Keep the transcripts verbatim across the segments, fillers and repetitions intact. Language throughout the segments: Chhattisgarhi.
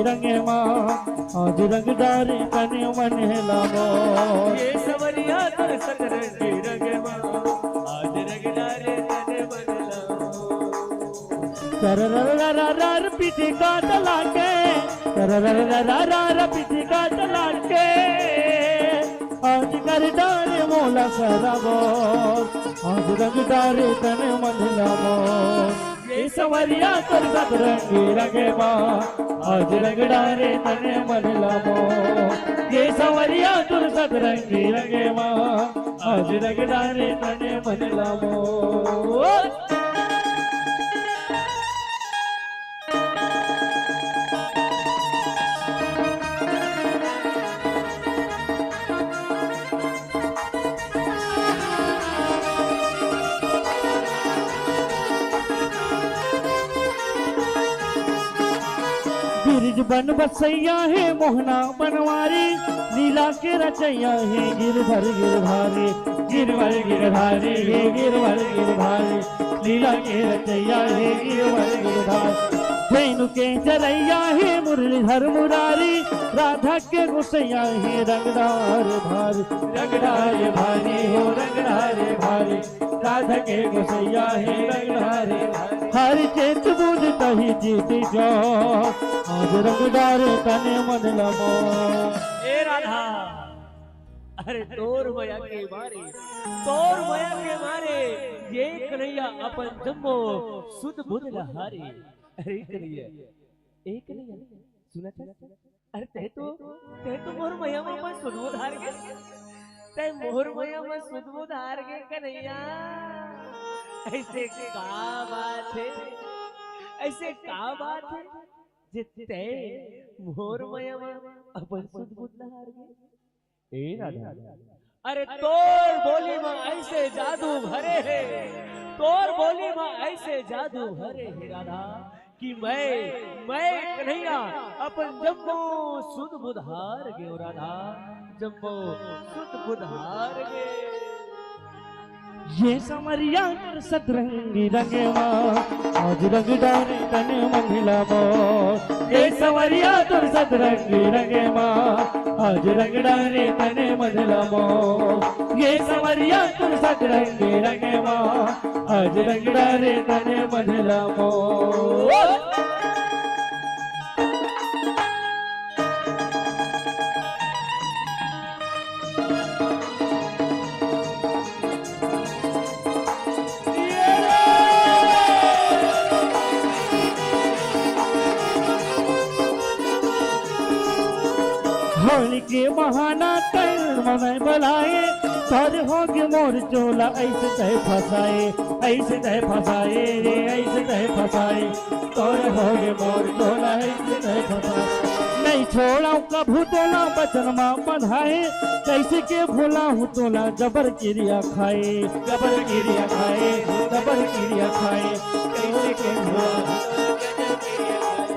रंगे मा, आज रंग डारे तने मन ला मोर। ये सवरिया तोर सतरंगी रंगे मा, आज रंग डारे तने मन ला मोर। तरररररर पीछे काट लागे, तरररररर पीछे काट लागे। आज कर डारे मोला सराबोर, आज रंग डारे तने मन ला मोर। ये सवरिया तोर सतरंगी रंगे मा, आज रंग डारे तने मन ला मोर। ये सवरिया तोर सतरंगी रंगे मा, आज रंग डारे तने मन ला मोर। गिरिज बन बसैया हे मोहना बनवारी, लीला के रचैया हे गिरधर गिरधारी, गिरवर गिरधारी हे गिरवर गिरधारी, लीला के रचैया हे गिरवर गिरधारी। धेनु के चरैया हे मुरलीधर मुरारी, राधा के गोसैया हे रंगदार भारी, रंगदार भारी हो रंगदार भारी, राधा के गोसैया हे रंगदार भारी। हर चित बुझ तही जीत जो, आज रंग डारे तने मन ला मोर। ए राधा, अरे तोर मया के मारे, तोर मया के मारे, ये कन्हैया अपन जम्मो सुध बुध ला हारे। अरे कन्हैया, ए कन्हैया, सुनत हस? अरे तैं तो, तैं तो मोर मया मा अपन सुध बुध हार गे। तैं मोर मया मा सुध बुध हार गे कन्हैया। अइसे का बात हे? अइसे का बात हे? जे तैं मोर मया मा अपन सुध बुध ला हार गे। ए राधा, अरे तोर बोली मा अइसे जादू भरे हे, तोर बोली मा अइसे जादू भरे हे राधा, कि मैं, मैं कन्हैया अपन जम्मो सुध बुध हार गेंव राधा, जम्मो सुध बुध हार गेंव। ये सवरिया तोर सतरंगी रंगे मा, आज रंग डारे तने मन ला मोर। ये सवरिया तोर सतरंगी रंगे मा, आज रंग डारे तने मन ला मोर। ये सवरिया तोर सतरंगी रंगे मा, आज रंग डारे तने मन ला मोर। होली के बहाना तैं मन बलाए, तोर होगे मोर चोला, अइसे तैं फसाए, अइसे तैं फसाए रे, अइसे तैं फसाए। तोर होगे मोर चोला, अइसे तैं फसाए। नइ छोड़ंव कभू तोला बचन मा बंधाए, कइसे के भुलाहूँ तोला जबर किरिया खाए, जबर किरिया खाए, जबर किरिया खाए, कइसे के भुलाहूँ।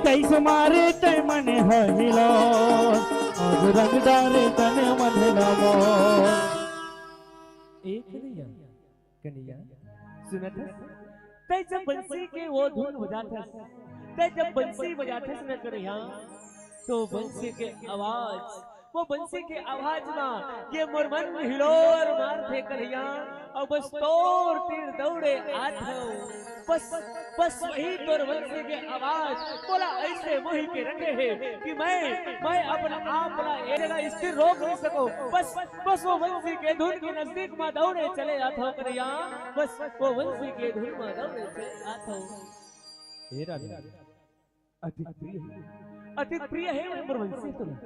कइसे मारे तैं मन ह हिलोर, आज रंग डारे तने मन ला मोर। ए कन्हैया, कन्हैया, सुनत हस? तैं जब बंसी के वो धुन बजाथस, तैं जब बंसी बजाथस न कन्हैया, तो बंसी के आवाज, वो बंसी के आवाज मा ये मोर मन हिलोर मारथे कन्हैया, अउ बस तोर तीर दौड़े आथंव। बस, बस वही तोर बंसी के आवाज मोला अइसे मोहि के रखे हे कि मैं, मैं अपन आप ला ए जगह स्थिर रोक नइ सकंव। बस, बस वो बंसी के धुन के नजदीक मा दौड़े चले आथंव कन्हैया, बस वो बंसी के धुन मा दौड़े चले आथंव। हे राधा, अति प्रिय हे, अति प्रिय हे मोर बंसी तोला।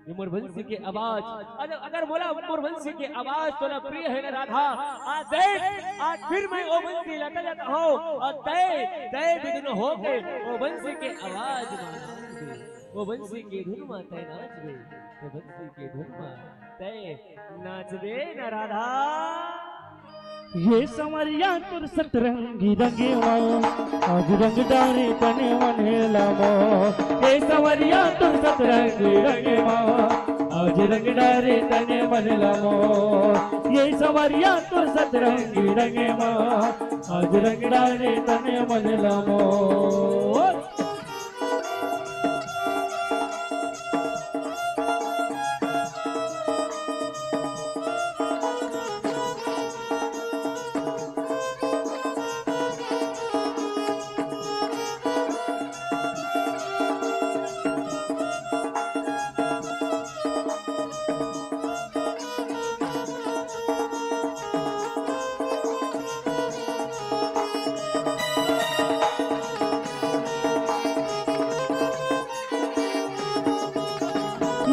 ये मोर बंसी के आवाज, अगर, अगर मोला मोर बंसी के आवाज तोला प्रिय हे ना राधा, आज देख, आज फिर मैं वो बंसी लटा जाता हूँ और तय, तय बिघ्न होके वो बंसी के आवाज मा नाच दे, वो बंसी के धुन मा तय नाच दे, वो बंसी के धुन मा तय नाच दे ना राधा। ये सवरिया तोर सतरंगी रंगे मा, आज रंग डारे तने मन ला मोर। ये सवरिया तोर सतरंगी रंगे मा, आज रंग डारे तने मन ला मोर। ये सवरिया तोर सतरंगी रंगे मा, आज रंग डारे तने मन ला मोर।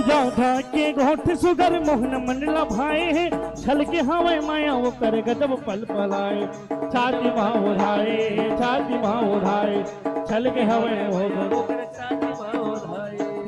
राधा के गोठ सुघर मोहन मन ल भाए हे, छलके हवय माया ओकर गजब पल पलाए। छाती मा ओढ़ाए, छाती मा ओढ़ाए, छलके हवय मोहन।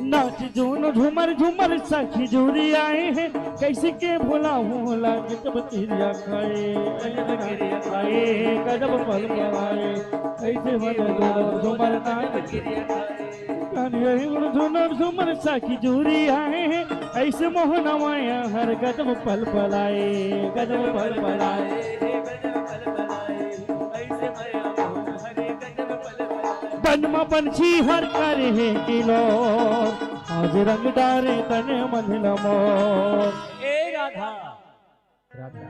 नाच जून झूमर झूमर सखी जुरी आए हे, कइसे के भुलाहूँ लागे तब किरिया खाए। गजब किरिया खाए, गजब पल पलाए, कइसे मन जून झूमर नाच किरिया खाए। कान्हे उड़ झुनर झुमर सखी जुरी आए हे, अइसे मोहन माया हर गजब पल पलाए, गजब पल पलाए। बन म पंछी हर करे हे किलोर, आज रंग डारे तन मन ल मोर। ए राधा, राधा।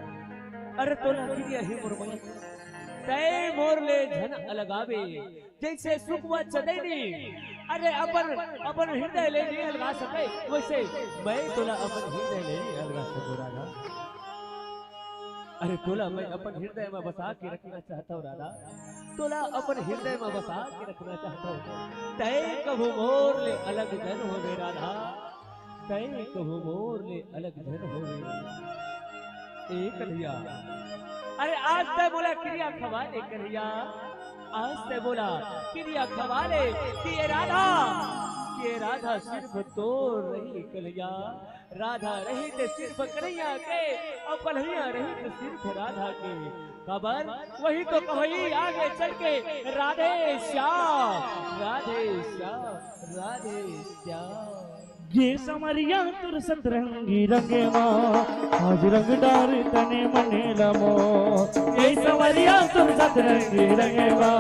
अरे तोला किरिया हे मोर मई, तैं मोर ले झन अलगाबे, जइसे सुकवा चदैनी, अरे अपन, अपन हिरदय ले नइ अलगा सकय, वइसे मैं तोला अपन हिरदय ले नइ अलगा सकंव राधा। अरे तोला मैं अपन हिरदय म बसा के रखना चाहत हंव राधा, तोला अपन हिरदय म बसा के रखना चाहत हंव। तैं कभू मोर ले अलग झन होबे राधा। तैं कभू मोर ले अलग झन होवे। ए कन्हैया, अरे आज तैं मोला किरिया खवा ले कन्हैया, आज तैं मोला किरिया खवा ले कि ए राधा, कि ए राधा सिर्फ तोर रही कन्हैया। राधा रही त सिर्फ कन्हैया के, अउ कन्हैया रही त सिर्फ राधा के। काबर वही तो कहई आगे चल के, राधे श्याम, राधे श्याम, राधे श्याम। ये संवरिया तोर सतरंगी रंग मा, आज रंग डारे तने मने लमो। ये संवरिया तोर सतरंगी रंग मा,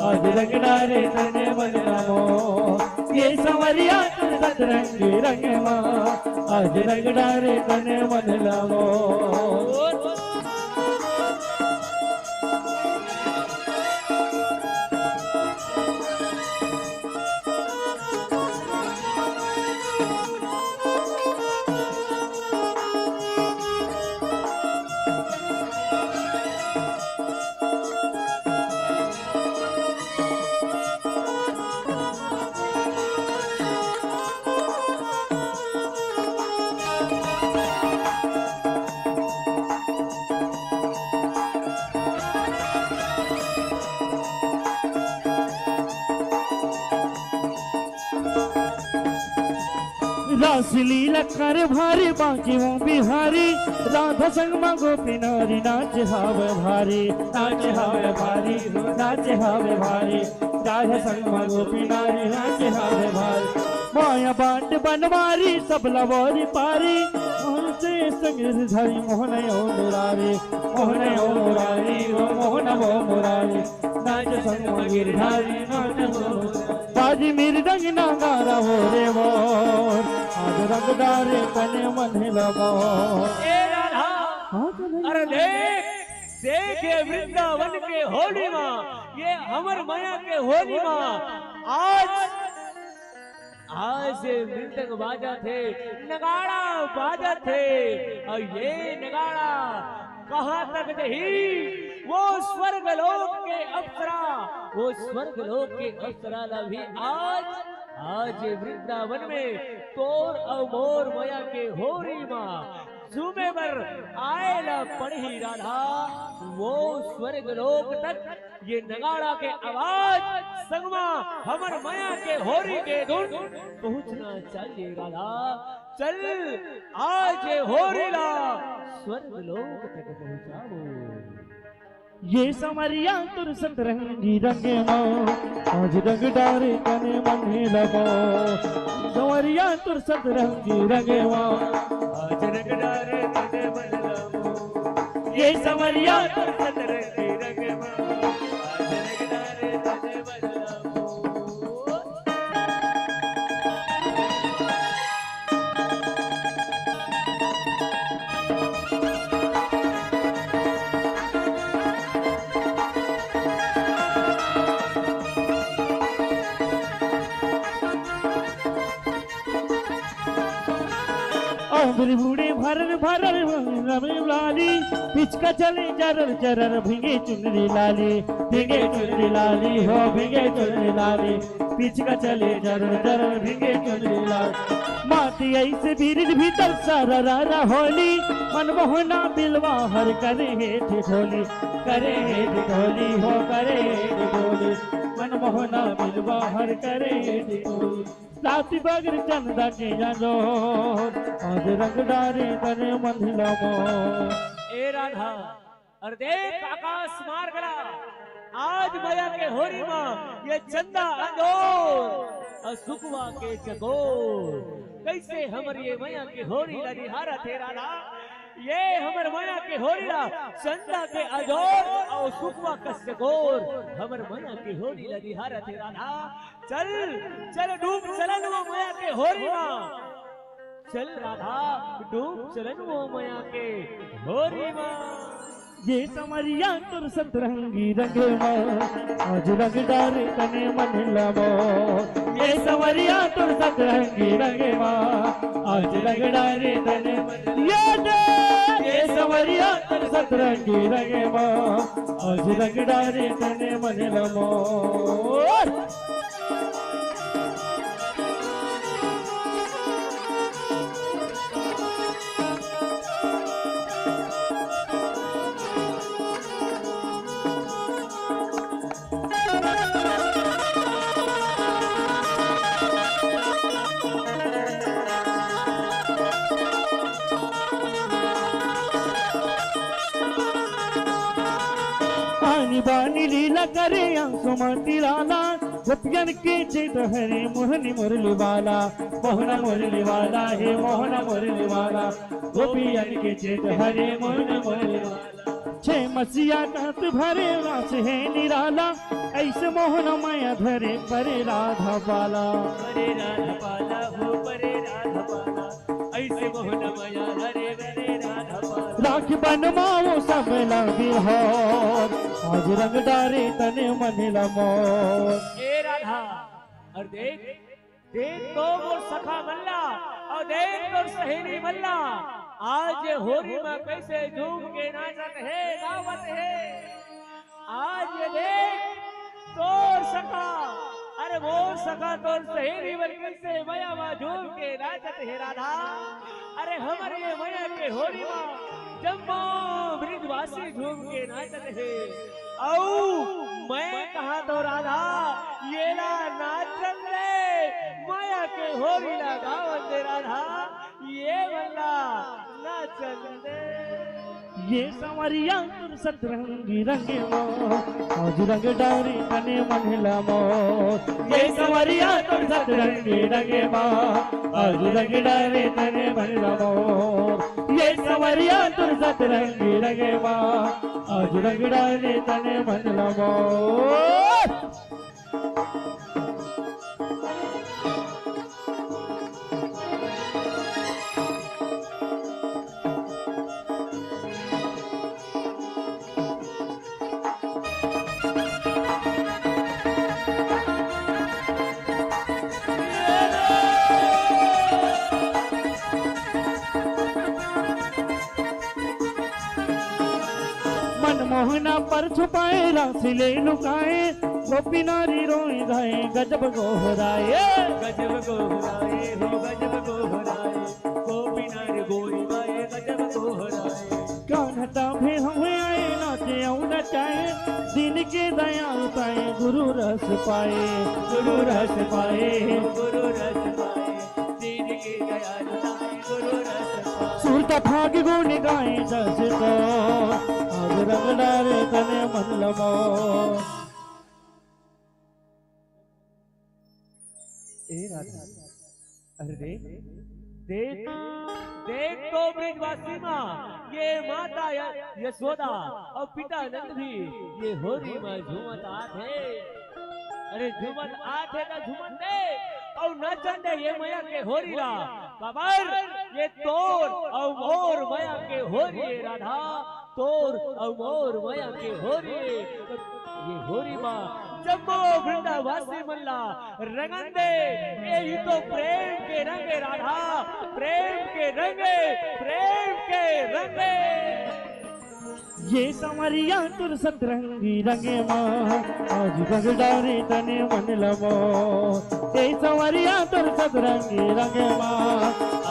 आज रंग डारे तने मने लमो। ये संवरिया तोर सतरंगी रंग मा, आज रंग डारे तने मने लमो। रासलीला करे भारी बांके ओ बिहारी, राधा संग मा गोपी नारी नाच हावे भारी, नाच हावे भारी, नाच हावे भारी, राधा संग मा गोपी नारी नाच हावे भारी। माया बाट बनवारी सब लवोरी पारी, मोहन से संग धारी मोहन ओ मुरारी, मोहन ओ मुरारी, ओ मोहन ओ मुरारी। नाच संग मा गिरधारी नाच हो। बाजी मृदंग नगारा हो रे मोर, आज रंग डारे तने मन लमो। ए राधा, हाँ, कन्हैया। अरे देख, देख ये वृंदावन के होली मा, ये हमर मया के होली मा, आज आज ये मृदंग बाजत हे, नगाड़ा बाजत हे, अउ ये नगाड़ा कहाँ तक जही? वो स्वर्ग लोक के अप्सरा, वो स्वर्ग लोक के अप्सरा ला भी आज, आज ये वृंदावन में तोर अउ मोर मया के होरी मा झूमे बर आए ला पड़ही राधा। वो स्वर्ग लोक तक ये नगाड़ा के आवाज संगमा हमर मया के होरी के धुन पहुंचना चाहिए राधा। चल आज ये होरी ला स्वर्ग लोक तक पहुंचाओ। ये संवरिया तोर सतरंगी रंग मा, आज रंग डारे तने मन लमो। संवरिया तोर सतरंगी रंग मा, आज रंग डारे तने मन लमो। ये संवरिया तोर सतरंगी रंग मा, आज रंग डारे तने मन लमो। अमरी बूढ़े भरर भरर रमे लाली, पिचका चले जरर जरर भींगे चुनरी लाली, भींगे चुनरी लाली हो, भींगे चुनरी लाली। पिचका चले जरर जरर भींगे चुनरी लाल। माटी ऐसे बिरिज भीतर सररर होली, मनमोहना बिलवा हर करे हे ठिठोली, करे हे ठिठोली हो करे हे ठिठोली, मनमोहना बिलवा हर करे हे ठिठोली। लाती बगर चंदा के जानो, आज रंग डारे तने मंझला मो। ए राधा, अरे देख आकाश मार्गला, आज मया के होरी मा ये चंदा अंजोर अउ सुकवा के चकोर, कैसे हमर ये मया के होरी ला निहारत हे राधा। ये हमर मया के होरी ला चंदा के अंजोर अउ सुकवा के चकोर, हमर मया के होरी ला निहारत हे राधा। चल, चल डूब चलन वो मया के होरी मा। चल राधा, डूब चलन वो मया के होरी मा। ये संवरिया तोर सतरंगी रंगे मा, आज रंग डारे तने मन लमो। ये संवरिया तोर सतरंगी रंगे मा, आज रंग डारे तने मन ये दे। ये संवरिया तोर सतरंगी रंगे मा, आज रंग डारे तने मन लमो। आनी बानी लीला करे अंशुमती लाला, गोपियन के चेत हरे मोहनी मुरली वाला, मोहना मुरली वाला हे मोहना मुरली वाला, गोपियन के चेत हरे मोहना मुरली वाला। छे मसीहा कांत भरे रास हे निराला, ऐसे मोहना मया धरे परे राधा पाला। परे राधा पाला हो परे राधा पाला, ऐसे मोहना मया धरे परे राधा पाला। राखी बनवाओ सब लंग बिहार, आज रंग डारे तने मन लमोर। ए राधा, अरे देख, देख तो मोर सखा मल्ला, अउ देख तोर सहेली मल्ला, आज ये होरी मा कैसे झूम के नाचत हे, गावत हे। आज ये देख तोर सखा, अरे मोर सखा तोर सहेली मन कैसे मया मा झूम के नाचत हे राधा। अरे हमर ये मया के होरी मा जम्मो ब्रिजवासी झूम के नाचत हे। अऊ मैं कहा तो राधा, ये ला नाचन दे, मया के होरी ला गावन दे राधा, ये वाला नाचन दे। ये संवरिया तोर सतरंगी रंगे मा, आज रंग डारे तने मन लमोर। ये संवरिया तोर सतरंगी रंगे मा, आज रंग डारे तने मन लमोर। ये संवरिया तोर सतरंगी रंगे मा, आज रंग डारे तने मन लमोर। मनमोहना पर छुपाए, रास ले लुकाए, गोपी नारी रोए गाए, गजब गोहराए। गजब गोहराए हो, गजब गोहराए, गोपी नारी रोए गाए, गजब गोहराए। कान्हा ताभे हमें आए, नाचे अउ नचाए, दीन के दयाल ताए, गुरु रस पाए। गुरु रस पाए, गुरु रस पाए, दीन के दयाल ताए, गुरु रस पाए। सुरता फाग गुण गाए जस तो, आज रंग डारे तने मन लमो। ए राधा, अरे देख, देख, देख तो ब्रिजवासी मा, ये माता य-, यशोदा अउ पिता नंद भी ये होरी मा झूमत आथे। अरे झूमत आथे त झूमन दे, अउ नाचन दे ये मया के होरी ला, काबर ये तोर अउ मोर मया के होरी ए राधा। तोर अउ मोर मया के होरी, ये होरी मा जम्मो वृंदावासी मन ला रंगन दे। यही तो प्रेम के रंग ए राधा, प्रेम के रंग ए, प्रेम के रंग ए। ये संवरिया तोर सतरंगी रंगे मा, आज रंग डारे तने मन लमो। ये संवरिया तोर सतरंगी रंगे मा,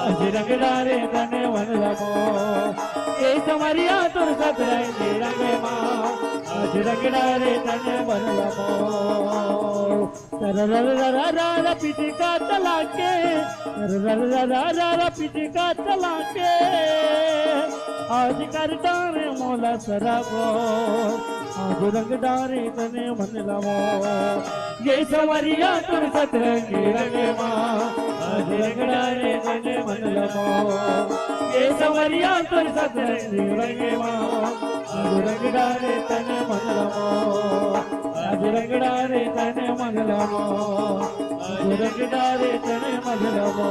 आज रंग डारे तने मन लमो। ये संवरिया तोर सतरंगी रंगे मा, आज रंग डारे तने मन लमो। तररररररर पिटिका चला के, तररररररर पिटिका चला के, आज कर डारे मोला सराबो, आज रंग डारे तने मन लमो। ये संवरिया तोर सतरंगी रंगे मा, आज रंग डारे तने मन लमो। ये संवरिया तोर सतरंगी रंगे मा, आज रंग डारे तने मन लमो। आज रंग डारे तने मन लमो। आज रंग डारे तने मन लमो।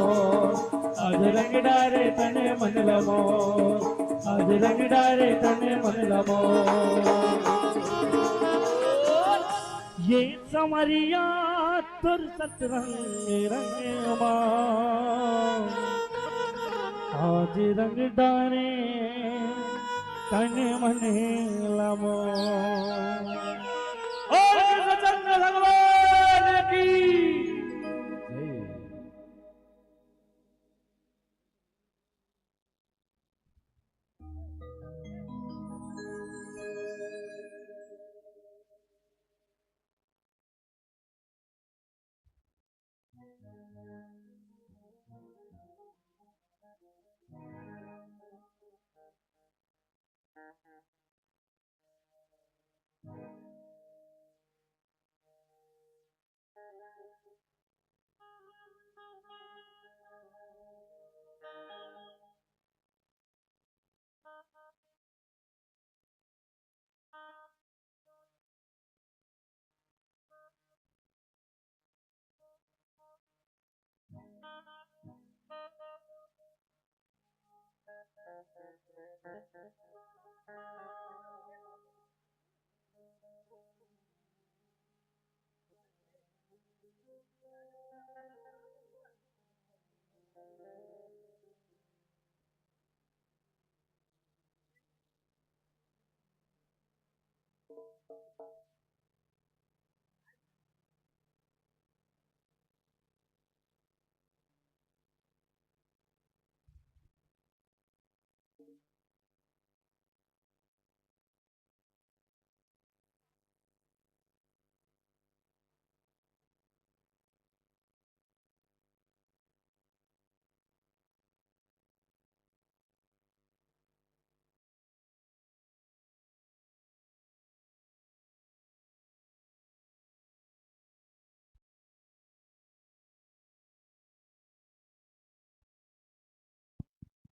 आज रंग डारे तने मन लमो। आज रंग डारे तने मन लमो। ये संवरिया तोर सतरंगी रंगे मा, आज रंग डारे तने मन लमो। बोल कृष्णचंद्र भगवान की।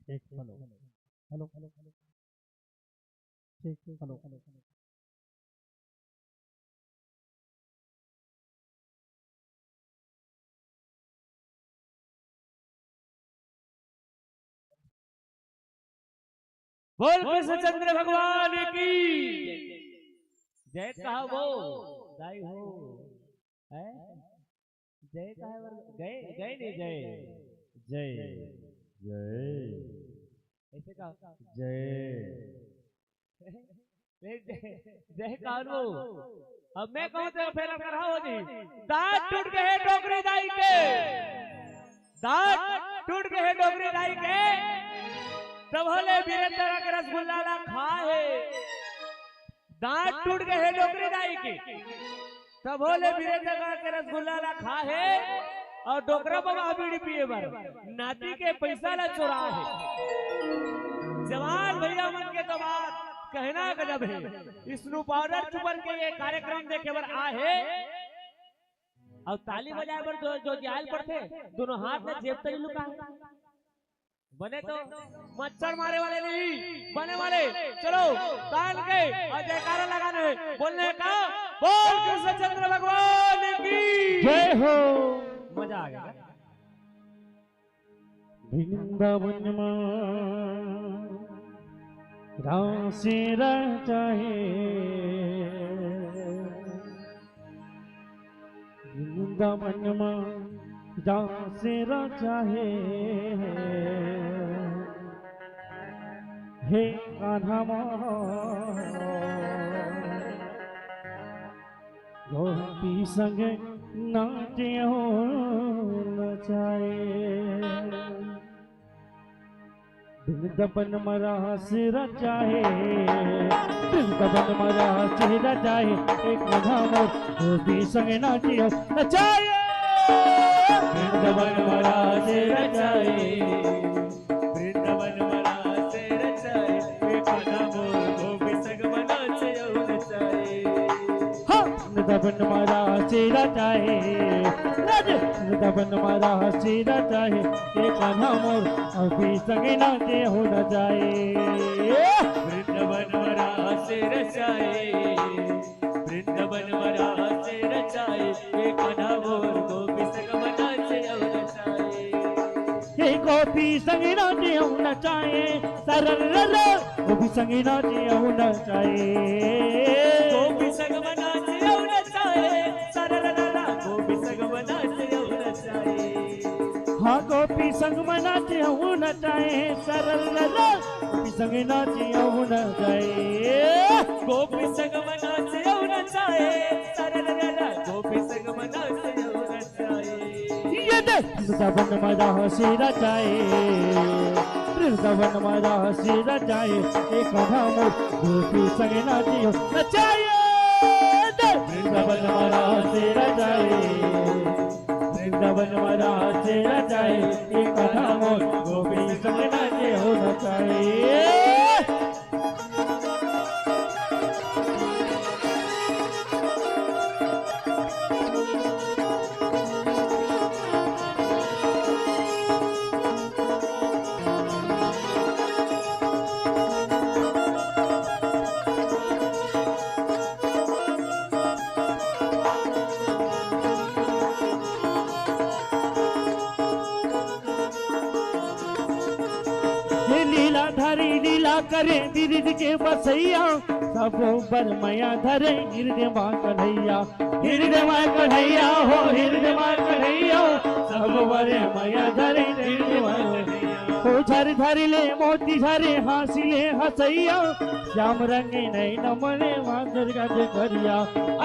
एक हेलो हेलो हेलो हेलो। ठीक ठीक हेलो हेलो हेलो। बोल कृष्णचंद्र भगवान की। जय कहा वो दाई हो। हैं? जय कहा बर गए गए नहीं जय। जय जय। ऐसे कहा जय। जय जय कानू। अब मैं कहूं तो फेर कर हो जी। दांत टूट गए डोकरी दाई के। दांत टूट गए डोकरी दाई के। तब होले वीरेंद्र के रसगुल्ला ला खा है। दांत टूट गए डोकरी दाई के। तब होले वीरेंद्र के रसगुल्ला ला खा है। और डोकरा बाबा बीड़ी पिए बर नाती के पैसा ला चोरा है। जवान भैया मन के तो बात कहना गजब है। स्नो पाउडर चुपर के ये कार्यक्रम देखे बर आ है। और ताली बजाए बर जो जो जायल पड़थे दोनों हाथ में जेब तरी लुका है। बने तो मच्छर मारे वाले नहीं बने वाले। चलो तान के और जयकारा लगाना है बोलने का। बोल कृष्णचंद्र भगवान की जय हो। मजा आ गया। वृंदावन में रास रचा हे। वृंदावन में रास रचा हे। हे कान्हा मोर, गोपी संग नाचे अउ नचाए। वृंदावन म रास रचाए, वृंदावन म रास रचाए, ए कान्हा मोर गोपी संग नाचे अउ नचाए। वृंदावन म रास रचाए, वृंदावन म रास रचाए, ए कान्हा मोर गोपी संग म नाचे अउ नचाए। हाँ, वृंदावन म रास रचाए, राज वृंदावन म रास रचाए, ए कान्हा मोर गोपी संग नाचे अउ नचाए। वृंदावन म रास रचाए, वृंदावन म रास रचाए, ए कान्हा मोर गोपी संग म नाचे अउ नचाए। हे गोपी संग नाचे अउ नचाए, सरर गोपी संग नाचे अउ नचाए। गोपी संग म नाचे अउ नचाए, सरर गोपी संग म नाचे अउ नचाए। हाँ, गोपी संग म नाचे अउ नचाए, सरर गोपी संग नाचे अउ नचाए। गोपी संग म नाचे अउ नचाए, सरर गोपी संग म नाचे अउ नचाए। ये दे वृंदावन म रास रचाए, वृंदावन म रास रचाए, ए कान्हा मोर गोपी संग नाचे अउ नचाए। दे वृंदावन म रास रचाए, वृंदावन म रास रचाए, ए कान्हा मोर गोपी संग नाचे अउ नचाए। हे लीलाधारी लीला करे गिरिज के बसैया, सबो बर मया धरे हृदय मा कन्हैया। हृदय मा कन्हैया हो, हृदय मा कन्हैया, सबो बर मया धरे हृदय मा कन्हैया। ओ झर झर ले मोती झरे, हाँसी ले हँसैया, श्याम रंग नैन मोरे आंचर गाजर करिया।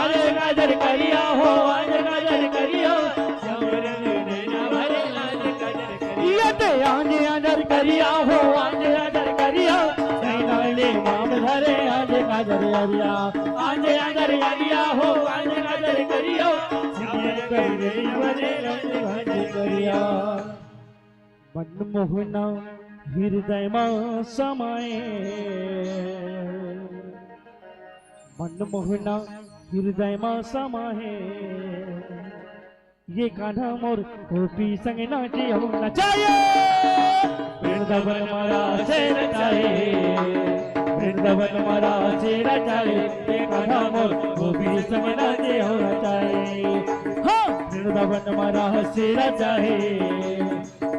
आंचर गाजर करिया हो, आंचर गाजर करिया, श्याम रंग नैन मोरे आंचर गाजर करिया। ये ते आंचर गाजर करिया हो, आंचर गाजर करिया, नैन ले माम धरे आंचर गाजर करिया। आंचर गाजर करिया हो, आंचर गाजर करिया, श्याम रंग नैन मोरे आंचर गाजर करिया। मनमोहना हृदय मा समाए, मनमोहना हृदय मा समाए, ये कान्हा मोर गोपी संग नाचे अउ नचाए। वृंदावन म रास रचाए, वृंदावन म रास रचाए, ये कान्हा मोर गोपी संग नाचे अउ नचाए। हाँ, वृंदावन म रास रचाए,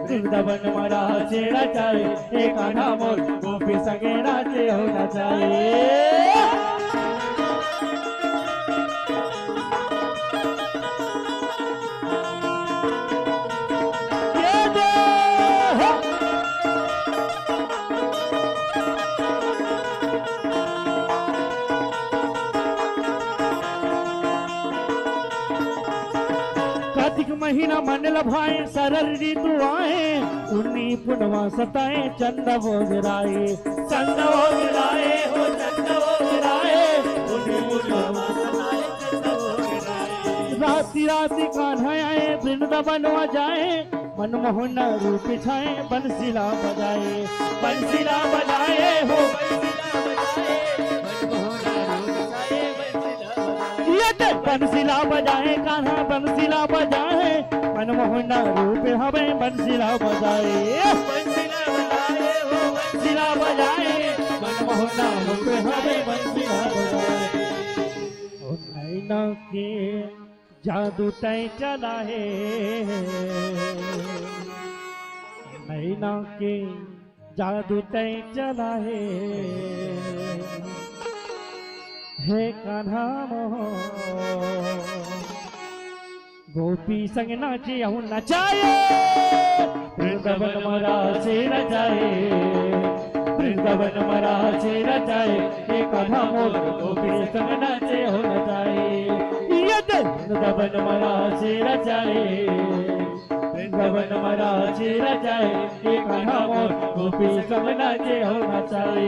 वृंदावन म रास रचाए, ए कान्हा मोर गोपी संगे नाचे अउ नचाए। ये दे हो। कार्तिक महीना मन ल भाए, सरर ऋतु आए, उन्नी पुनवा सताए, चंदा ओझराए। चंदा ओझराए हो, चंदा ओझराए, उन्नी पुनवा सताए, चंदा ओझराए। राति राति कान्हा आए, वृंदावन मा जाए, मनमोहन रूप छाए, बंसीला बजाए। बंसीला बजाए हो, बंसीला बजाए, मनमोहन रूप छाए, बंसीला बजाए। ये ते बंसीला बजाए, कान्हा बंसीला बजाए, मनमोहन रूप हवे बंसीला बजाए। बंसीला बजाए हो, बंसीला बजाए, मनमोहन रूप हवे बंसीला बजाए। ओ नैना के जादू तैं चलाए, नैना के जादू तैं चलाए, हे कान्हा मोर गोपी संग नाचे अउ नचाए। वृंदावन मा रास रचाए, वृंदावन वृंदावन म रास रचाए, एक आधा मोर गोपी संग नाचे हो नचाए। ये दे वृंदावन म रास रचाए, वृंदावन म रास रचाए, एक आधा मोर गोपी संग नाचे हो नचाए।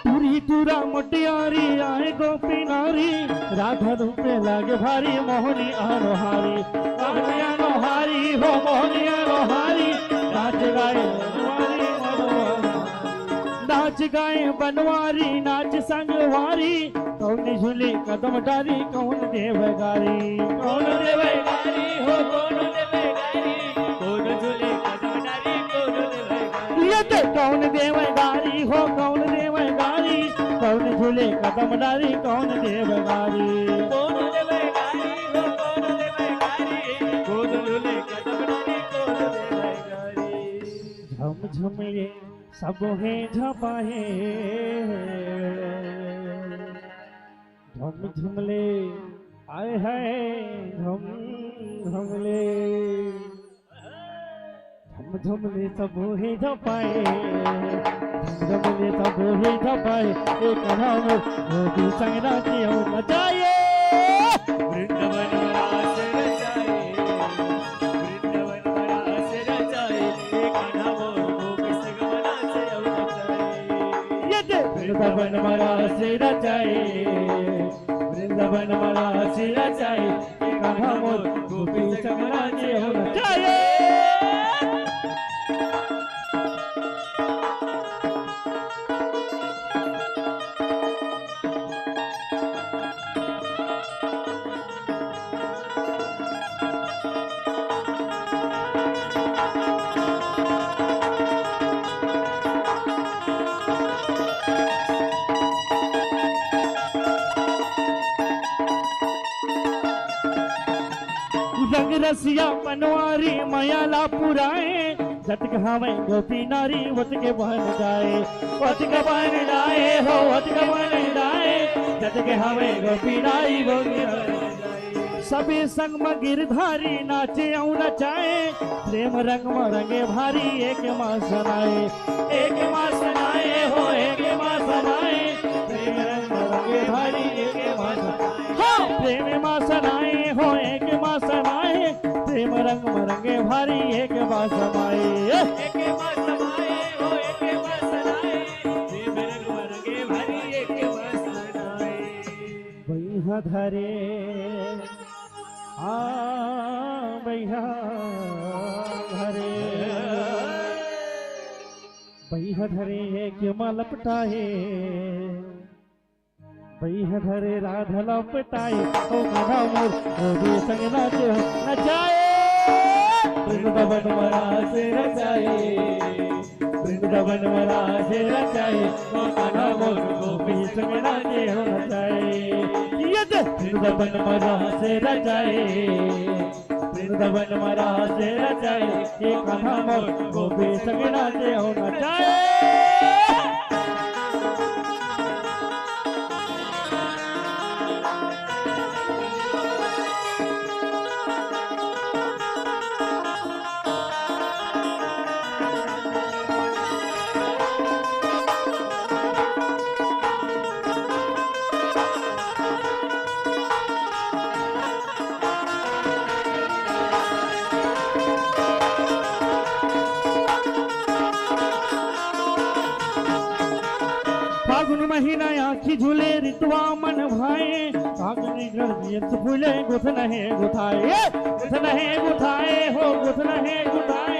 टूरी टूरा मोटियारी आए गोपी नारी, राधा रूपे लागे भारी मोहनी अनोहारी। मोहनी अनोहारी हो मोहनी अनोहारी, नाच गाए बनवारी मधुवारी। नाच गाए बनवारी नाच संगवारी, कौन झूले कदम डारी कौन देवे गारी। कौन देवे गारी हो कौन देवे गारी, कौन झूले कदम डारी कौन देवे गारी। ये तो कौन देवे गारी हो कौन देवे गारी, कौन झूले कदम डारी कौन देवे गारी। कौन देवे गारी हो कौन देवे गारी, कौन झूले कदम डारी कौन देवे गारी। झम झम ले सब हे झपाहे, झम झम ले आए हैं झम झम ले। झम झम ले सब हे झपाए, झम झम ले सब हे झपाए, एक नाम गोपी संग नाचे हो नचाए। वृंदावन म रास रचाए, वृंदावन म रास रचाए, एक नाम गोपी संग नाचे हो नचाए। ये दे वृंदावन म रास रचाए, वृंदावन म रास रचाए, एक आधा मोर गोपी संग नाचे हो नचाए। रंग रसिया बनवारी मया ला पुराए, जतक हवय गोपी नारी ओतके बन जाए, ओतके बन जाए हो, ओतके बन जाए, जतके हवय गोपी नारी ओतके बन जाए। सबे संग म गिरधारी नाचे अउ नचाए, प्रेम रंग म रंगे भारी एक मा समाए, एक मा समाए हो, एक मा समाए, प्रेम रंग म रंगे भारी एक मा समाए। हाँ, प्रेम मा समाए हो, एक मा समाए, प्रेम रंग म रंगे भारी एक मा समाए। एक मा समाए हो, एक मा समाए, प्रेम रंग म रंगे भारी एक मा समाए। बइहा धरे, हाँ, बइहा धरे, बइहा धरे एक मा लपटाए, बइहा धरे राधा लपटाए, ओ कान्हा मोर, ओ भी संग नाचे हो, नचाए। वृंदावन म रास रचाए, वृंदावन म रास रचाए, ओ कान्हा मोर, ओ भी संग नाचे हो, नचाए। ये दे। वृंदावन म रास रचाए, वृंदावन म रास रचाए, एक आधा मोर गोपी संग नाचे हो नचाए। फागुन महीना आँखी झूले रितवा मन भाए, फागुनी गरबियत फूले गुथन हे गुथाए, गुथन हे गुथाए हो गुथन हे गुथाए,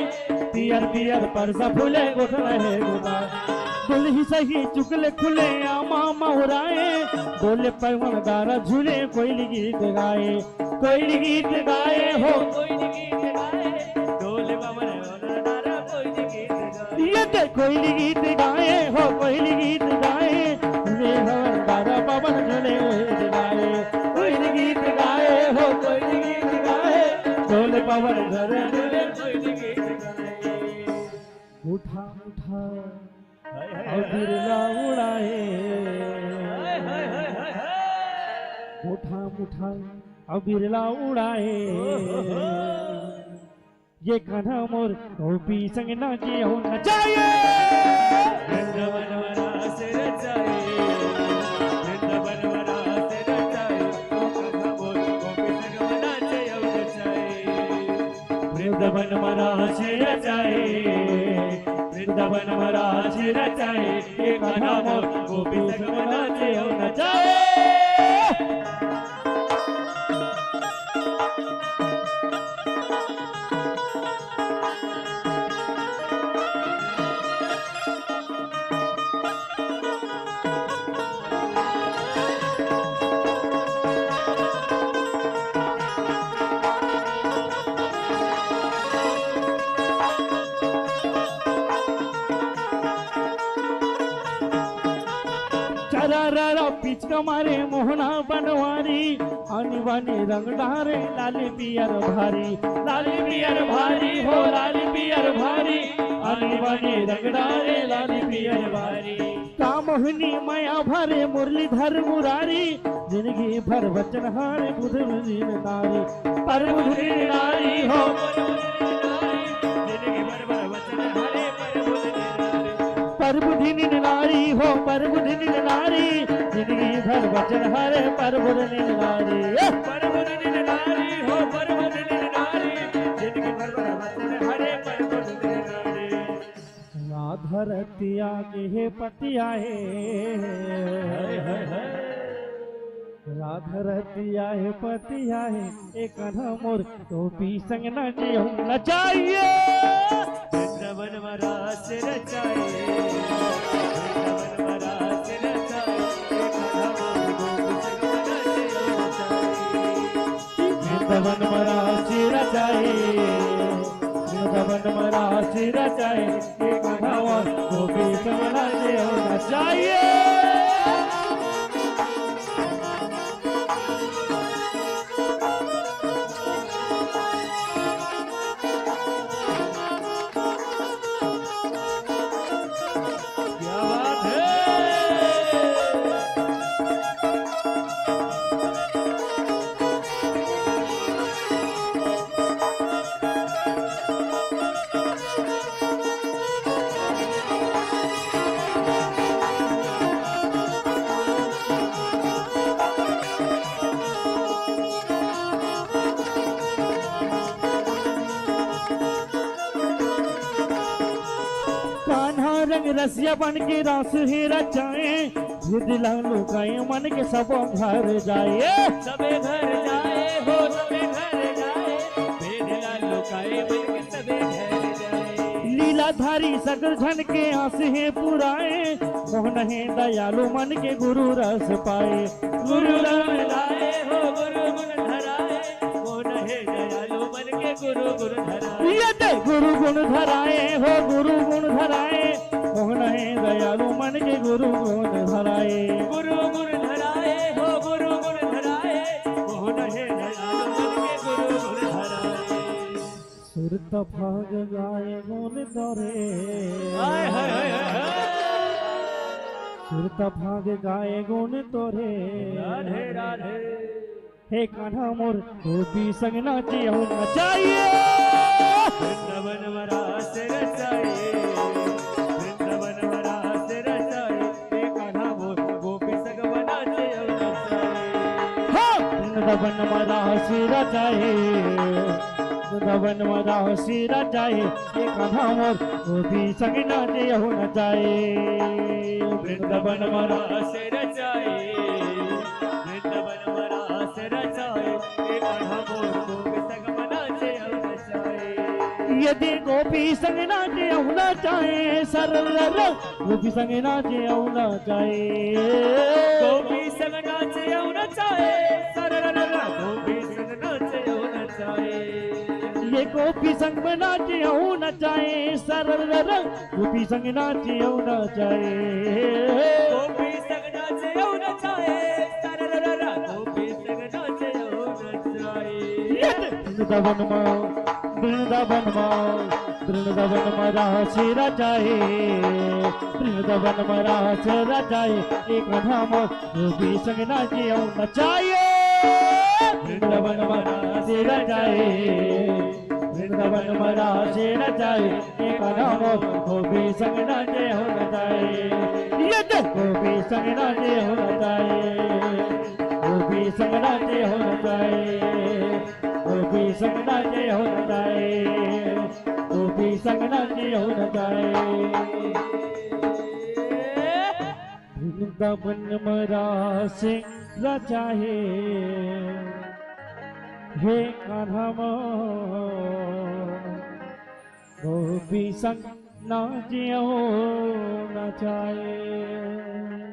पियर पियर परसा फूले गुथन हे गुथाए। दुल्ही सही चुगले खुले आमा महुराए, डोले पवन गारा झूले कोइली गीत गाए, कोइली गीत गाए हो। ये ते कोइली गीत गाए हो, कोइली गीत गाए, झूले पवन गारा पवन झूले कोइली गीत गाए, कोइली गीत गाए हो, कोइली गीत गाए, डोले पवन गारा झूले कोइली गीत गाए। उठा उठा अउ बिरला उड़ाए। मोठा मोठा अउ बिरला उड़ाए। ये कान्हा मोर गोपी संग नाचे हो नचाए। वृंदावन मा रास रचाए, वृंदावन मा रास रचाए, ओ कान्हा मोर गोपी संग नाचे हो नचाए। वृंदावन मा रास रचाए, वृंदावन मा रास रचाए, ये कान्हा मोर गोपी संग नाचे हो नचाए। चरा रा रा पिचका मारे मोहना बनवारी, आनी बानी रंग डारे लाली पियर भारी, लाली पियर भारी हो, लाली पियर भारी, आनी बानी रंग डारे लाली पियर भारी। का मोहनी मया भरे मुरलीधर मुरारी, जिनगी भर वचन हारे बुध दिन नारी, पर बुध दिन नारी हो। जिनगी भर वचन हारे पर बुध दिन नारी। पर बुध दिन नारी हो, पर बुध दिन नारी, जिनगी भर वचन हारे पर बुध दिन नारी। ए! पर बुध दिन नारी हो, पर बुध दिन नारी, जिनगी भर वचन हारे पर बुध दिन नारी। राधा रतिया के हे पतिया हे। हाय, हाय, हाय। राधा रतिया हे पतिया हे, ए कान्हा मोर गोपी संग नाचे हो नचाए। वृंदावन मा रास रचाए, वृंदावन मा रास रचाए, ए कान्हा मोर गोपी संग नाचे हो नचाए। वृंदावन मा रास रचाए, वृंदावन मा रास रचाए, ये कान्हा मोर गोपी संग नाचे हो नचाए। क्या बात है। कान्हा रंग रसिया बन के रास हे रचाए, भेद ला लुकाए मन के सब घर जाए। सबे घर जाए हो, सबे घर जाए, भेद ला लुकाए मन के सबे घर जाए। लीलाधारी सगल झन के आस हे पुराए, मोहन हे दयालु मन के गुरु रस पाए। गुरु रस लाए हो, गुरु गुण धराए, मोहन हे दयालु मन के गुरु गुण धराए। ये दे गुरु गुण धराए हो, गुरु गुण धराए, मोहन हे दयालु मन के गुरु गुण धराए। गुरु गुण धराए हो, गुरु गुण धराए, मोहन हे दयालु मन के गुरु गुण धराए। सुरत भाग गाए गुण तोरे। हाय, हाय, हाय, हाय, हाय। सुरत भाग गाए गुण तोरे। राधे, राधे। हे कान्हा मोर गोपी संग नाचे हो नचाए। वृंदावन मा रास रचाए, वृंदावन मा रास रचाए, हे कान्हा मोर गोपी संग नाचे हो नचाए। हाँ, वृंदावन मा रास रचाए, वृंदावन मा रास रचाए, हे कान्हा मोर गोपी संग नाचे हो नचाए। वृंदावन मा रास रचाए, वृंदावन मा रास रचाए, ए कान्हा मोर गोपी संग नाचे हो नचाए। यदि गोपी संग नाचे अउ नचाए, सररर, गोपी संग नाचे अउ नचाए। गोपी संग नाचे अउ नचाए, सररर, गोपी संग नाचे अउ नचाए। ये गोपी संग में नाचे अउ नचाए, सररर, गोपी संग नाचे अउ नचाए। गोपी संग नाचे अउ नचाए, सररर, गोपी संग नाचे अउ नचाए। ये वृंदावन मा, वृंदावन मा, वृंदावन मा रास रचाए, वृंदावन मा रास रचाए, एक नाम गोपी संग नाचे अउ नचाए। वृंदावन मा रास रचाए, वृंदावन मा रास रचाए, एक नाम गोपी संग नाचे अउ नचाए। ये दे गोपी संग नाचे अउ नचाए, गोपी संग नाचे अउ नचाए। गोपी संग नाचे अउ नचाए, गोपी संग नाचे अउ नचाए। वृंदावन मा रास रचाए, हे कान्हा मोर, गोपी संग नाचे अउ नचाए।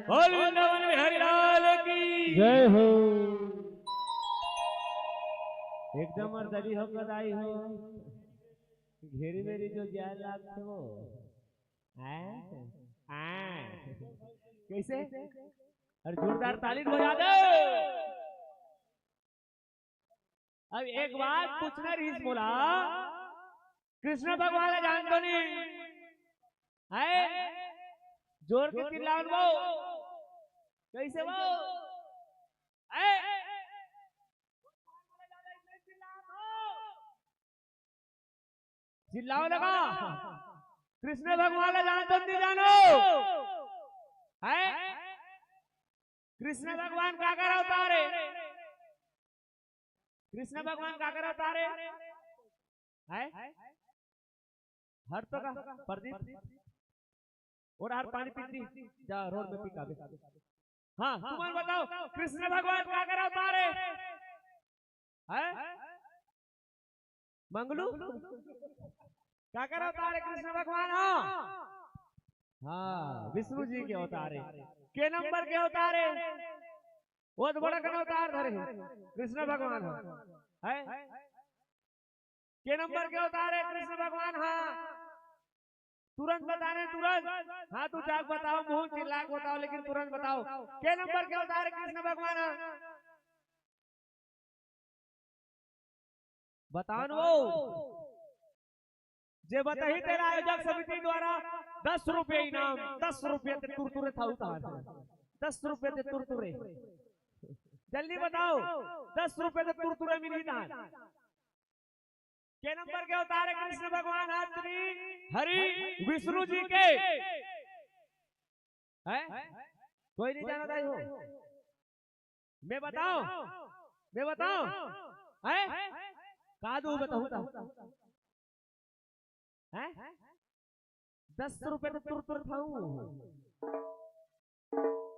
बोल वृंदावन बिहारी लाल की जय हो। एकदम अरदली होकर आई हो। घेरी मेरी जो जाए लागथे वो। आए? आए। कैसे? अरे जोरदार ताली बजा दो। अब एक बात पूछना रहिस मोला, कृष्ण भगवान ला जानथो नहीं? है? जोर के चिल्लाओ वो। कैसे वो? है? चिल्लाओ लगा। कृष्ण भगवान ला जानथो नहीं जानो? है? कृष्ण भगवान काकर अवतार हे? कृष्ण भगवान काकर अवतार हे? है? हर तो का प्रदीप और हर पानी पीती जा रोड में पी काबे। हाँ, तुम बताओ, कृष्ण भगवान काकर अवतार हे? है? मंगलू? काकर अवतार हे कृष्ण भगवान? हाँ, हाँ, विष्णु जी के अवतार हे। के नंबर के अवतार हे? वो तो बड़ा कन अवतार धरे हे कृष्ण भगवान ह। है? के नंबर के अवतार हे कृष्ण भगवान ह? तुरंत बताने, तुरंत। हाँ, तू जाग बताओ, मुंह चिल्ला के बताओ, लेकिन तुरंत बताओ, के नंबर के अवतार हे कृष्ण भगवान ह? बताओ न वो। जे बताही तेला आयोजक समिति द्वारा दस रुपये इनाम, दस रुपये ते तुरतुरे था उतार। दस रुपये ते तुरतुरे। जल्दी बताओ, दस रुपये ते तुरतुरे मिली ना। के नंबर के अवतार हे कृष्ण भगवान ह श्री हरि विष्णु जी के? है? कोई नहीं जानत हे हो? मैं बताओ, मैं बताओ, है? का दू बताऊं? हैं? दस रुपये ते तुरतुरे था।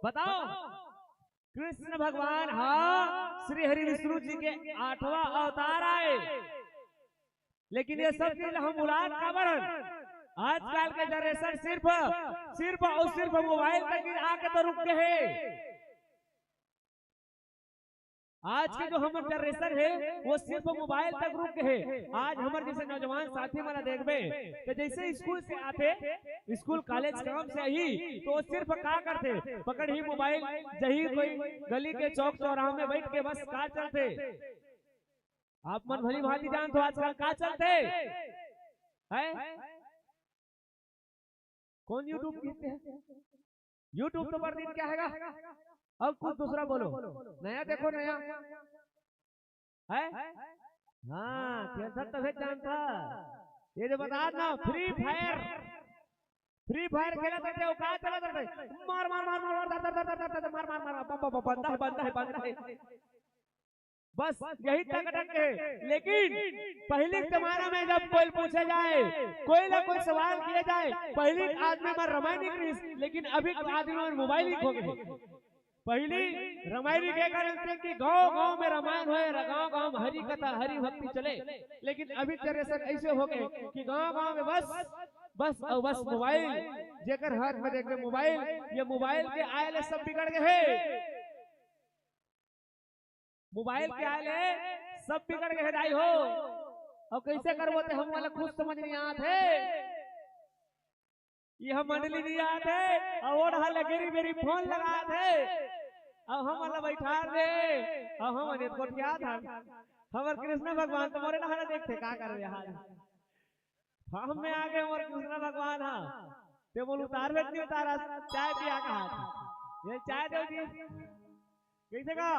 बताओ, कृष्ण भगवान हा श्री हरि विष्णु जी के आठवां अवतार आए, लेकिन ये सब चीज हम भुलात काबर हन? आजकल के जनरेशन सिर्फ, सिर्फ और सिर्फ मोबाइल तक ही आके तो रुक गए हे। आज के जो हमर जनरेशन हे, वो सिर्फ मोबाइल तक रुक गए हे। आज हमर जैसे नौजवान साथी मन ला देखबे, तो जैसे स्कूल से आथे, स्कूल कॉलेज काम से आही, तो वो सिर्फ का करथे? पकड़ही मोबाइल, जही कोई गली के चौक चौराहा में बैठ के बस का चलथे? आप मन भली भांति जानथो आजकल का चलथे? हैं? कौन YouTube कहते हैं? YouTube तो पर दिन क्या हैगा? अब कुछ दूसरा बोलो, नया देखो, नया है। हाँ, खेलता तभे जानता। ये जो बता ना, Free Fire, Free Fire खेलत हे, वो का चलत हे? मार, मार, मार, मार, मार, धर, धर, धर, धर, धर, धर, मार, मार, मार, बम, बम, बम, बनता है, बनता है, बनता है। बस यही तक अटक गए। लेकिन पहले के जमाना में जब कोई पूछे जाए, कोई ना कोई सवाल किए जाए, पहले आदमी में रमायन नहीं करिस, लेकिन अभी के आदमी में मोबाइल ही खो गए। पहली रमायन के कारण से कि गांव गांव में रमायन होय, गांव गांव में हरि कथा, हरि भक्ति चले। लेकिन अभी जनरेशन ऐसे हो गए कि गांव गांव में बस, बस और बस मोबाइल। जेकर हाथ में देख मोबाइल, ये मोबाइल के आए ले सब बिगड़ गए हैं। मोबाइल के आए ले सब बिगड़ गए हैं दाई हो। और कैसे करबो ते हम वाला खुद समझ नहीं आत है। यह मंडली नहीं आत है और वो रहा लगे री मेरी फोन लगात है। अब हम वाला बैठा दे, अब हम अनेक को क्या था। हमार कृष्ण भगवान तुम्हारे नहाना देखते का कर रहे हाल। हम में आगे हमार कृष्ण भगवान हा। ते बोल उतार बेच नहीं उतारा, चाय पिया कहा था। ये चाय दो जी। कैसे का?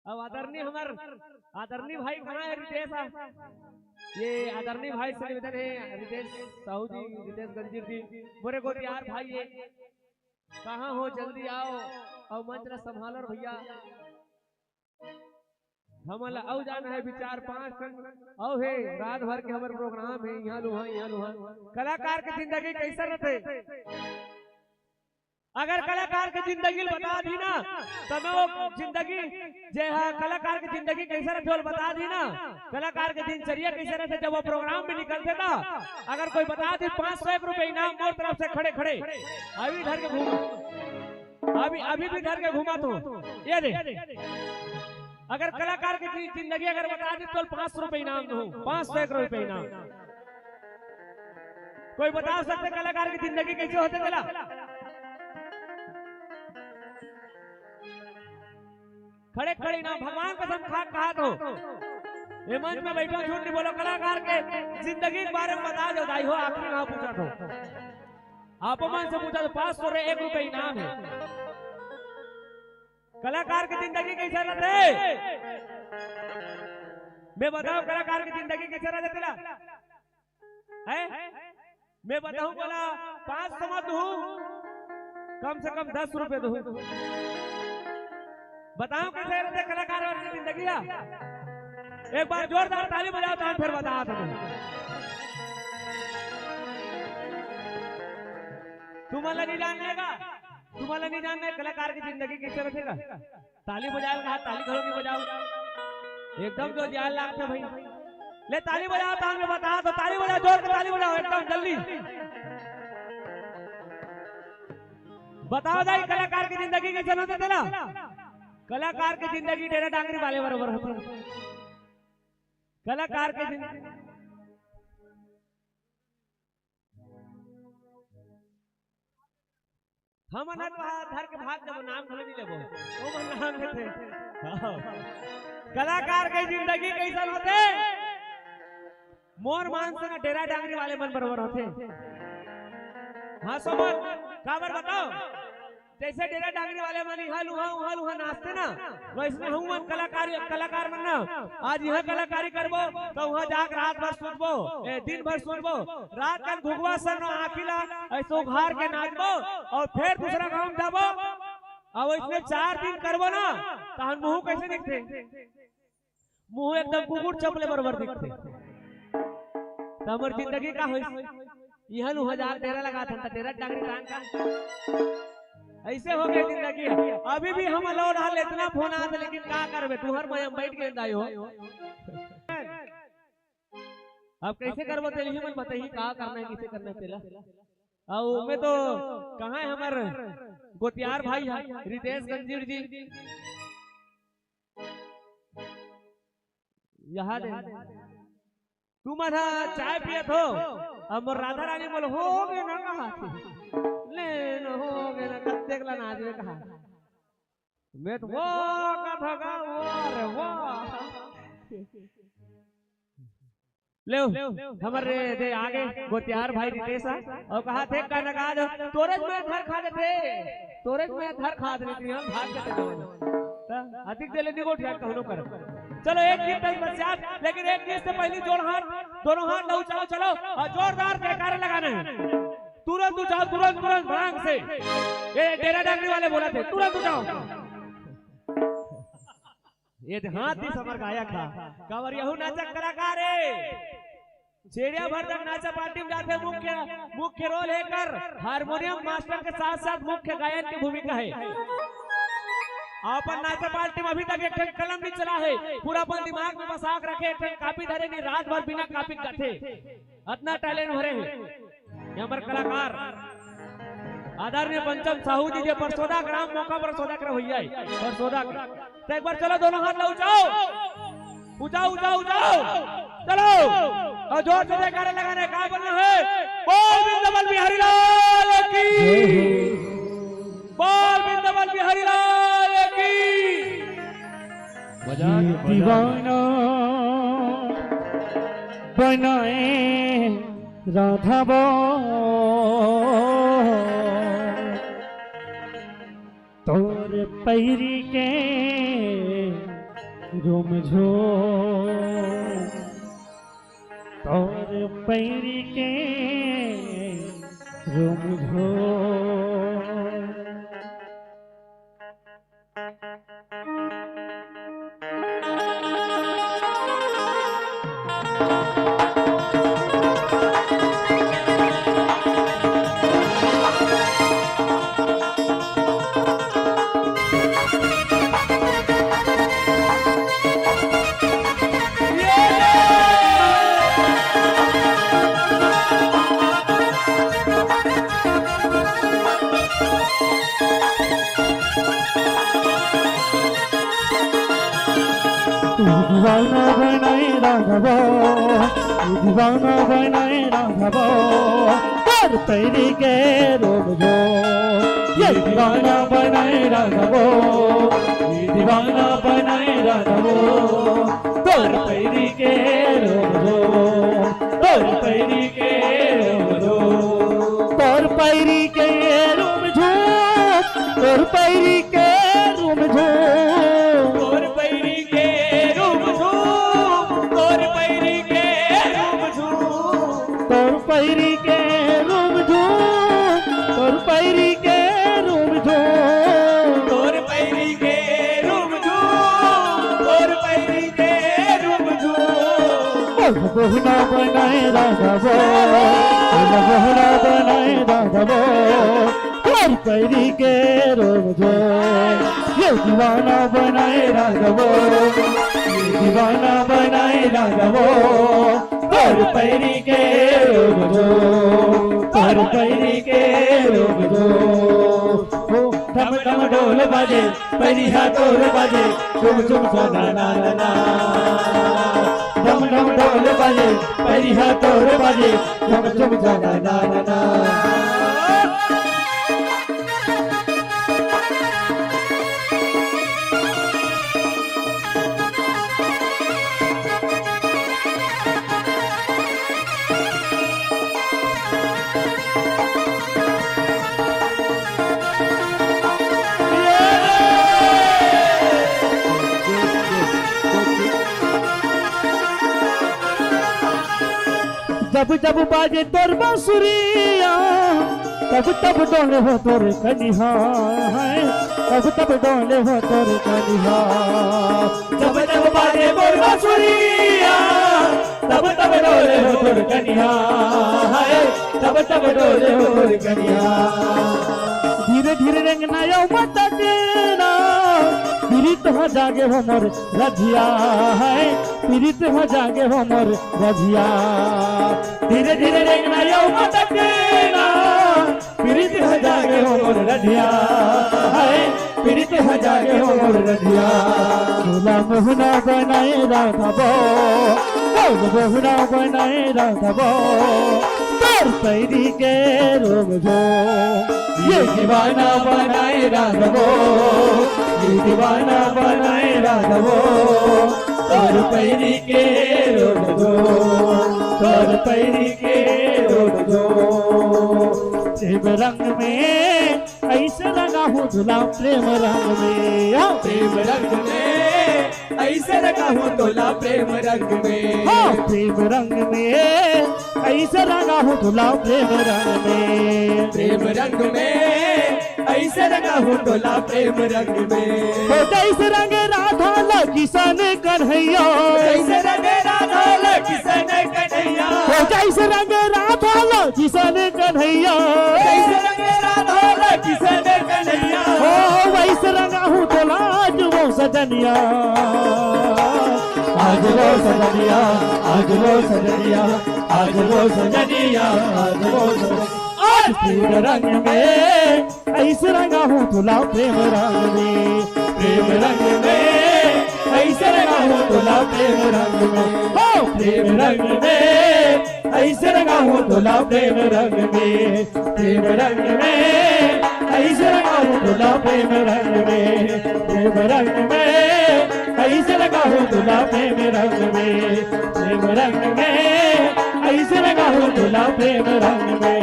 अब आदरणीय हमार, आदरणीय भाई कहाँ है रितेश? आ, ये आदरणीय भाई से निवेदन है, रितेश साहू जी, रितेश गंजीर जी, मोरे गोतियार भाई है, कहाँ हो, जल्दी आओ और मंच ला संभालो रे भैया। हमन ला अउ जाना है विचार पांच ठन, अउ हे रात भर के हमर प्रोग्राम है, यहाँ लुहा, यहाँ लुहा। कलाकार के जिंदगी कैसे रहते? अगर कलाकार के जिंदगी ल बता दी ना, तो मैं वो जिंदगी, जे हा कलाकार के जिंदगी कैसे रहते, वो बता दी ना, कलाकार के दिनचर्या कैसे रहते, जब वो प्रोग्राम में निकलते ना, अगर कोई बता दी पाँच सौ एक रुपये इनाम मोर तरफ से खड़े खड़े, अभी धर के घूमा, अभी, अभी भी धर के घूमा तू। ये दे, अगर कलाकार की जि-, जिंदगी अगर बता दी तो पाँच सौ रुपये इनाम दूँ, पाँच सौ एक रुपये इनाम। कोई बता सकते कलाकार की जिंदगी कैसे होते चला? खड़े खड़े ना, भगवान कसम खा कहा तो ये मंच में बैठो, झूठ नहीं बोलो, कलाकार के जिंदगी के बारे में बता दो दाई हो, आखिरी ना पूछा तो आप मन से पूछा तो पाँच सौ रे एक रुपये इनाम है। कलाकार की जिंदगी कैसे रहते? मैं बताओ कलाकार की जिंदगी कैसे रहते तेला? हैं? मैं बताऊं बोला, पाँच सौ मत दूं, कम से कम दस रुपये दूं। बताओ कैसे रहते कलाकार की जिंदगी ला? एक बार जोरदार ताली बजाओ तो हम फिर बता तुम्हें। तुम्हारा नहीं जानने का, तुम्हारा नहीं जानना है कलाकार की जिंदगी कैसे रखेगा। ताली बजाए कहा, ताली घलो नहीं बजाओ, एकदम जो जाल लागथे भाई। ले ताली बजाओ, ताल में बता तो ताली बजाओ, जोर के ताली बजाओ एकदम जल्दी। बताओ दाई, कलाकार की जिंदगी कैसे होते तेला? कलाकार की जिंदगी डेरा डांगरी वाले बराबर होती है। कलाकार की जिंदगी हमन ह तो हाथ धर के भाग जब नाम घलो नहीं लेबो, वो मन नाम लेथे। हाँ। कलाकार के जिंदगी कैसन होथे? मोर मान से ना डेरा डांगरी वाले मन बरोबर होथे। हाँ सोमन, काबर बताओ? जैसे डेरा डांगरी वाले मन इहाँ लुहा, उहाँ लुहा नाचते ना, वैसने हमन कलाकार, कलाकार मन ना, आज इहाँ कलाकारी करबो, तो उहाँ जाके रात भर सुतबो, ए, दिन भर सुतबो, रात कन घुघवा सन आँखी ला ऐसे उघार के नाचबो, और फिर दूसरा गाँव में जाबो, और इसमें चार दिन करबो ना, तो हम मुँह कैसे दिखते? मुँह एकदम कुकुर चपले बरोबर दिखथे। त हमर जिंदगी का होइस? इहन उहाँ जाके डेरा लगाथन, त डेरा डांगरी तान का? ऐसे हो गए जिंदगी। अभी भी हम अलाउड हाल इतना फोन आत, लेकिन का करबे? तुहर मैं हम बैठ गए दाई हो। अब कैसे करबो तेल ही मन बताइए, का करना है, कैसे करना है तेला? अउ मैं तो कहाँ है हमर गोतियार भाई है रितेश गंजीर जी। यहाँ ले। तुमन ह चाय पियत हो, अब मोर राधा रानी मोला हो गे ना कहा। ले न हो गे ना, कत्तेक ला नाचबे कहा। मैं तो वाह का भगा, वाह रे वाह। ले, हमर रे दे आगे गोतियार भाई रितेश हा, अउ कहा थे कनका दो, तोरे में धर खा देथे, तोरे में धर खा देथे, हम भाग जाते दो। त अधिक देले निगोट यार कहनो कर। चलो एक गीत तक बस यार, लेकिन एक गीत से पहले जोड़ हाथ, दोनों हाथ ला उठाओ, चलो, और जोरदार जयकारा लगाना है। तुरंत उठाओ, तुरंत, तुरंत भड़ांग से। ये डेरा डांगरी वाले बोला थे, तुरंत उठाओ। ये ध्यान दी समर गायक हा, काबर यहू नाचक कलाकार है। सीढ़िया भर तक नाचा पार्टी में जाथे, मुख्य, मुख्य रोल एकर हारमोनियम मास्टर के साथ साथ मुख्य गायन के भूमिका हे। अपन नाचा पार्टी में अभी तक एक ठन कलम नहीं चला हे, पूरा अपन दिमाग में बसा के रखे, एक ठन कापी धरे नहीं, रात भर बिना कापी के गाथे, अतना टैलेंट भरे हे। ये हमर कलाकार आदरणीय पंचम साहू जी, जे परसोदा ग्राम मौका परसोदा के भैया हे, परसोदा के। तो एक बार चलो, दोनों हाथ ला उठाओ, उठाओ, उठाओ, उठाओ, चलो। और जोर से जयकारा लगाने का बोलना है, बोल वृंदावन बिहारी लाल की, बोल वृंदावन बिहारी लाल की। बजा, ये बजा। दीवाना बनाए राधा वो तोर पैरी के रुमझो, तोर पैरी के रुमझो। दीवाना बनाए राघवो, दीवाना बनाए राघवो, तोर पैरी के रोग जो। ये दीवाना बनाए राघवो, ये दीवाना बनाए राघवो, तोर पैरी के रोग जो, तोर पैरी के रोग जो। तोर पैरी के रोग जो, तोर पैरी के रुमझुम। तोर पैरी के रुमझुम, तोर पैरी के रुमझुम। तोर पैरी के रुमझुम, तोर पैरी के रुमझुम। तोर पैरी के रुमझुम, तोर पैरी के रुमझुम। मोर बहुना बनाए राघवो, मोर बहुना बनाए राघवो। तोर पैरी के रोग जो, ये दीवाना बनाए राघवो, ये दीवाना बनाए राघवो। तोर पैरी के रोग जो, तोर पैरी के रोग जो। ओ, ढम ढम ढोल बाजे, पैरी हा तोर बाजे, झुम झुम सा ना ना ना ना। ढम ढम ढोल बाजे, पैरी हा तोर बाजे, झुम झुम सा ना ना ना ना। जब जब बाजे तोर बांसुरिया, तब तब डोले हो तोर कनिहा, तब तब डोले हो तोर कनिहा। जब जब बाजे तोर बांसुरिया, तब तब डोले हो तोर कनिहा, तब तब डोले हो तोर कनिहा। धीरे धीरे रेंगना यो मटकना, पीरित हो जागे हो मोर रधिया, पीरित हो जागे हो मोर रधिया। धीरे धीरे रेंगना यो मटकना, पीरित हो जागे हो मोर रधिया, पीरित हो जागे हो मोर रधिया। तोला मोहना बनाए राघवो, तोला मोहना बनाए राघवो, तोर पैरी के रोग जो। ये दीवाना बनाए राघवो, ये दीवाना बनाए राघवो, तोर पैरी के रोग जो, तोर पैरी के रोग जो। प्रेम रंग में ऐसे रंगा हूँ दुला, प्रेम रंग में, हाँ। प्रेम रंग में ऐसे रंगा हूँ तोला, प्रेम रंग में। हाँ, प्रेम रंग में ऐसे रंगा हूँ तोला, प्रेम रंग में। प्रेम रंग में ऐसे रंगा हूँ तोला, प्रेम रंग में। हो जैसे रंग राधा ल किशन कन्हैया। जैसे रंग राधा ल किशन कन्हैया। हो जैसे रंग राधा ला किशन कन्हैया, जैसे रंग राधा ला किशन कन्हैया, ओ वैसे रंगाहूँ तोला आज वो सजनिया। आज वो सजनिया, आज वो सजनिया, आज वो सजनिया, आज वो सजनिया। आज प्रेम रंग में ऐसे रंगाहूँ तोला प्रेम रंग में, प्रेम रंग में ऐसे रंगाहूँ तोला प्रेम रंग में, हो प्रेम रंग में ऐसे रंगाहूँ तोला प्रेम रंग में, प्रेम रंग में ऐसे रंगाहूँ तोला प्रेम रंग में, प्रेम रंग में ऐसे रंगाहूँ तोला प्रेम रंग में, प्रेम रंग में ऐसे रंगाहूँ तोला प्रेम रंग में।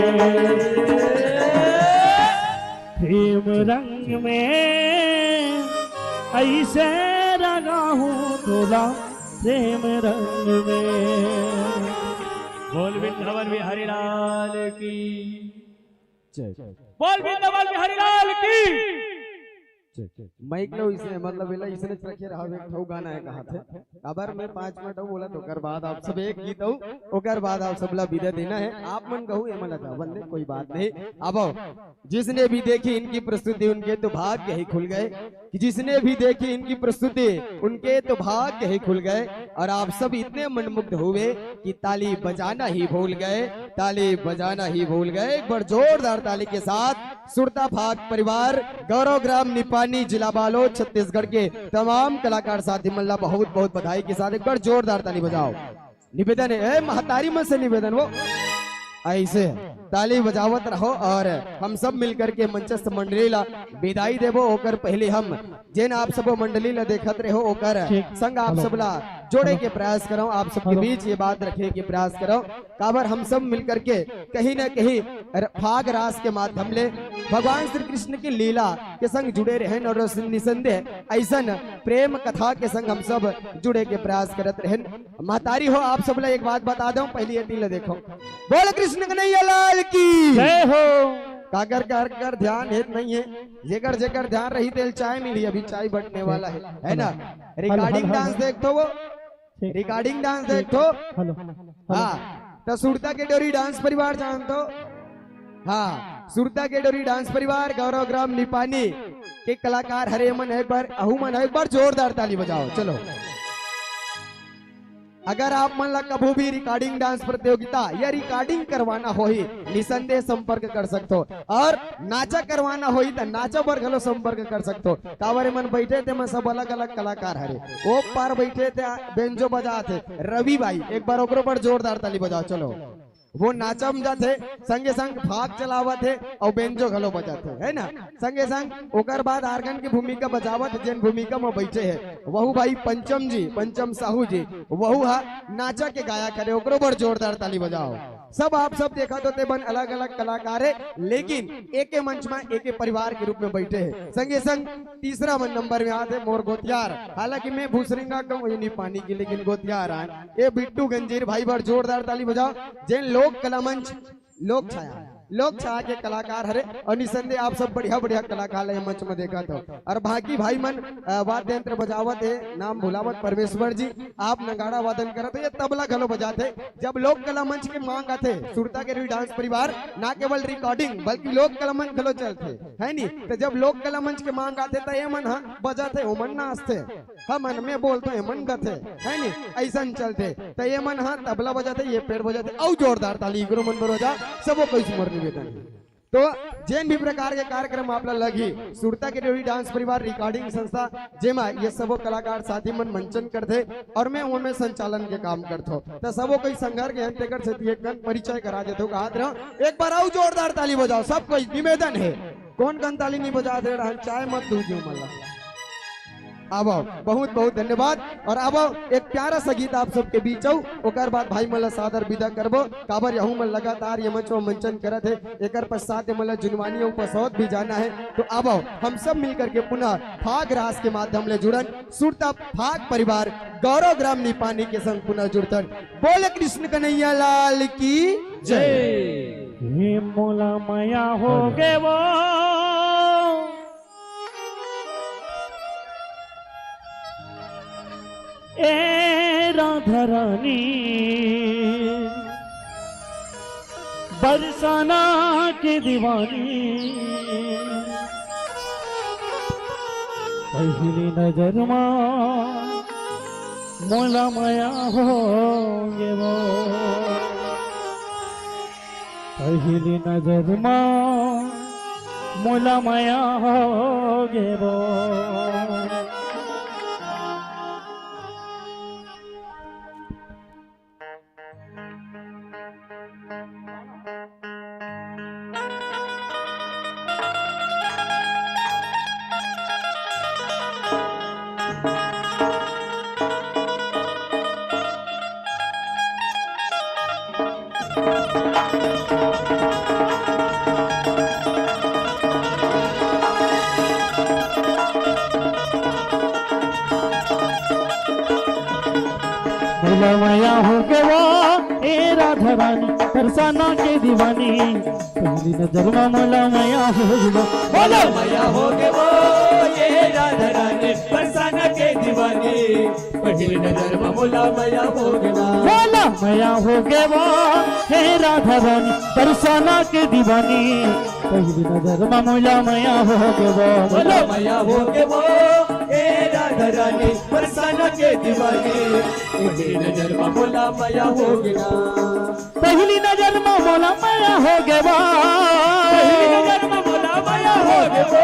प्रेम रंग में ऐसे रंगाहूँ तोला प्रेम रंग में। बोल वृंदावन बिहारी लाल की जय। बोल वृंदावन बिहारी लाल की। माइक लो इसे, मतलब एला इसने रखे रहा, एक ठो गाना है कहा थे। अबर मैं पाँच मिनट हूँ बोला तो ओकर बाद आप सब एक गीत हूँ, ओकर बाद आप सब ला विदा देना है। आप मन गहू एमन ला जावन दे, कोई बात नहीं। अब आओ, जिसने भी देखी इनकी प्रस्तुति उनके तो भाग्य ही खुल गए, कि जिसने भी देखी इनकी प्रस्तुति उनके तो भाग्य ही खुल गए। और आप सब इतने मंत्रमुग्ध हुए कि ताली बजाना ही भूल गए, ताली बजाना ही भूल गए। एक बार जोरदार ताली के साथ सुरता फाग परिवार, गौरव ग्राम निपानी, जिला बालोद, छत्तीसगढ़ के तमाम कलाकार साथी मन ला बहुत बहुत बधाई के साथ एक बार जोरदार ताली बजाओ। निवेदन है, ए, महतारी मन से निवेदन हो, ऐसे ताली बजावत रहो और हम सब मिलकर के मंचस्थ मंडली ला विदाई देबो। ओकर पहले हम जेन आप सब मंडली ला देखत रहो ओकर ठीक। संग आप हेलो। सब ला जोड़े हेलो। के प्रयास करो, आप सबके हेलो। बीच ये बात रखे के प्रयास करो। काबर हम सब मिलकर के कहीं ना कहीं र-, फाग रास के माध्यम ले भगवान श्री कृष्ण की लीला के संग जुड़े रहन और निसंदेह ऐसन प्रेम कथा के संग हम सब जुड़े के प्रयास करत रहन। महतारी हो, आप सब ला एक बात बता दो, पहली एती ला देखो। बोल कृष्ण कन्हैया लाल की जय हो। काकर कर कर ध्यान हेत नहीं है, जेकर जेकर ध्यान रही तेल चाय मिली, अभी चाय बटने वाला है, है ना? Hello, hello, recording hello. Dance देख तो वो, ठीक। रिकॉर्डिंग डांस देख तो। Hello, hello. हाँ, तो सुरता के डोरी डांस परिवार जान तो। हाँ, सुरता के डोरी डांस परिवार गौरव ग्राम निपानी के कलाकार हरे मन है, एक बार अहू मन है, एक बार जोरदार ताली बजाओ। चलो, अगर आप मन ला कभू भी रिकॉर्डिंग डांस प्रतियोगिता या रिकॉर्डिंग करवाना होही, निसंदेह संपर्क कर सकथो। और नाचा करवाना होही त नाचा बर घलो संपर्क कर सकथो। काबर एमन बैठे ते मन सब अलग-अलग कलाकार हरे। ओ पार बैठे ते बेंजो बजात हे रवि भाई, एक बार ओकरो बर जोरदार ताली बजाओ। चलो, वो नाचा म जात हे, संगे संग फाग चलावत हे अउ बेंजो घलो बजात हे, है ना? संगे संग ओकर बाद आर्गन की भूमिका बजावत हे, जेन भूमिका म बैठे हे वहू भाई पंचम जी, पंचम साहू जी, वहू हा नाचा के गायक हरे, ओकरो बर जोरदार ताली बजाओ। सब आप सब देखत हो ते मन अलग-अलग कलाकार हे, लेकिन एके मंच में एके परिवार के रूप में बैठे हे। संगे संग तीसरा मन नंबर में आत हे मोर गोतियार, हालांकि मैं भूसरिंगा कहूँ, ये निपानी की, लेकिन गोतियार आन। ए बिट्टू गंजीर भाई बर जोरदार ताली बजाओ, जेन लोक कला मंच, लोक छाया, लोक छाया के कलाकार हरे। और निसंदेह आप सब बढ़िया बढ़िया कलाकार ला ये मंच में देखत हो। और बाकी भाई मन, अ, वाद्य यंत्र बजावत हे, नाम भुलावत परमेश्वर जी, आप नगाड़ा वादन करत हो, ये तबला घलो बजात हे। जब लोक कला मंच के मांग आथे, सुरता के भी डांस परिवार ना केवल रिकॉर्डिंग बल्कि लोक कला मंच घलो चलथे, है नी? तो जब लोक कला मंच के मांग आथे त ये मन ह बजाथे, ओमन नाचथे, हमन में बोलथो, एमन गथे, है नी? ऐसन चलथे। त ये मन ह तबला बजाथे, ये पेड़ बजाथे, अउ जोरदार ताली गुरु मन बरो जा, सबो कोई से मोर निवेदन हे। तो जेन भी प्रकार के कार्यक्रम आप ला लगही, सुरता के डोरी डांस परिवार रिकॉर्डिंग संस्था, जेमा ये सबो कलाकार साथी मन मंचन करथे और मैं ओमे संचालन के काम करथो। त सबो कोई संघर के हन, तेकर सेती एक कन परिचय करा देथो, कहत रहो, एक बार अउ जोरदार ताली बजाओ, सब कोई निवेदन हे। कौन कन ताली नहीं बजात हे, रहन चाय मत दू जो मला। अब आओ, बहुत बहुत धन्यवाद। और अब आओ, एक प्यारा सा गीत आप सबके बीच आऊ, ओकर बाद भाई मन ला सादर विदा करबो, काबर यहू मन लगातार ये मंच म मंचन करत हे, एकर पश्चात ये मन ला जुनवानी अऊ पसौद भी जाना हे। तो अब आओ, हम सब मिल करके पुनः फाग रास के माध्यम ले जुड़न, सुरता फाग परिवार गौरव ग्राम निपानी के संग पुनः जुड़तन। बोल कृष्ण कन्हैया लाल की जय। हे मोला मया हो गे वो, ए राधा रानी, परसाना के दीवानी, पहिली नजर मा मोला मया हो गे वो। पहिली नजर मा मोला मया हो गे वो। मोला मया हो गे वो, ए राधा रानी, परसाना के दीवानी। पहिली नजर मा मोला मया हो गे वो। मोला मया हो गे वो, ए राधा रानी, परसाना के दीवानी। पहिली नजर मा मोला मया हो गे वो। मोला मया हो गे वो, हे राधा रानी, परसाना के दीवानी। पहिली नजर मा मोला मया हो गे वो। मोला मया हो गे वो, ए राधा रानी, परसाना के दीवानी। पहिली नजर मा मोला मया हो गे ना। पहिली नजर मा मोला मया हो गे वो। पहिली नजर मा मोला मया हो गे वो।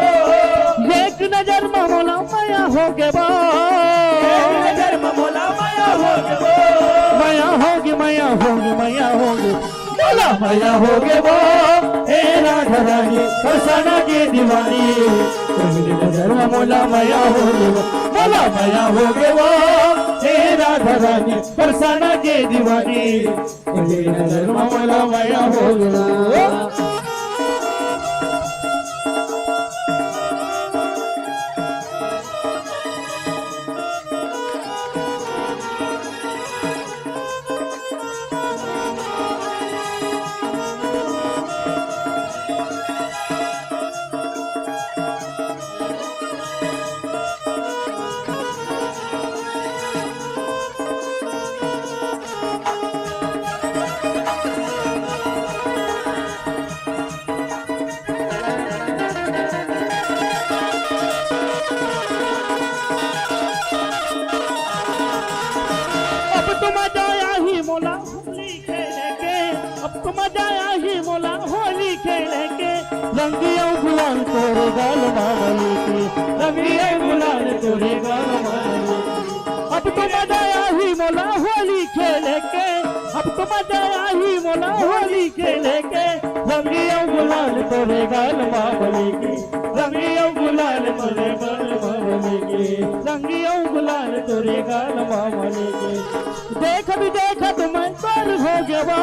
एक नजर मा मोला मया हो गे वो। एक नजर मा मोला मया हो गे वो। मया हो गे, मया हो गे, मया हो गे। मोला मया हो गे वो, ए राधा रानी, परसाना के दीवानी। पहिली नजर मा मोला मया हो गे वो। मोला मया हो गे वो, ए राधा रानी, परसाना के दीवानी। पहिली नजर मा मोला मया हो गे वो। अब तो मजा आही मोला होली खेले के, अब तो मजा आही मोला होली खेले के। रंग अउ गुलाल तोरे गाल मा मली के, रंग अउ गुलाल तोरे गाल मा मली के। अब तो मजा आही मोला होली खेले के, अब तो मजा आही मोला होली खेले के। रंग अउ गुलाल तोरे गाल मा मली के, रंग अउ गुलाल तोरे गाल मा मली के, रंग अउ गुलाल तोरे गाल मा मली के। देखत देखत मैं तोर हो गे वो।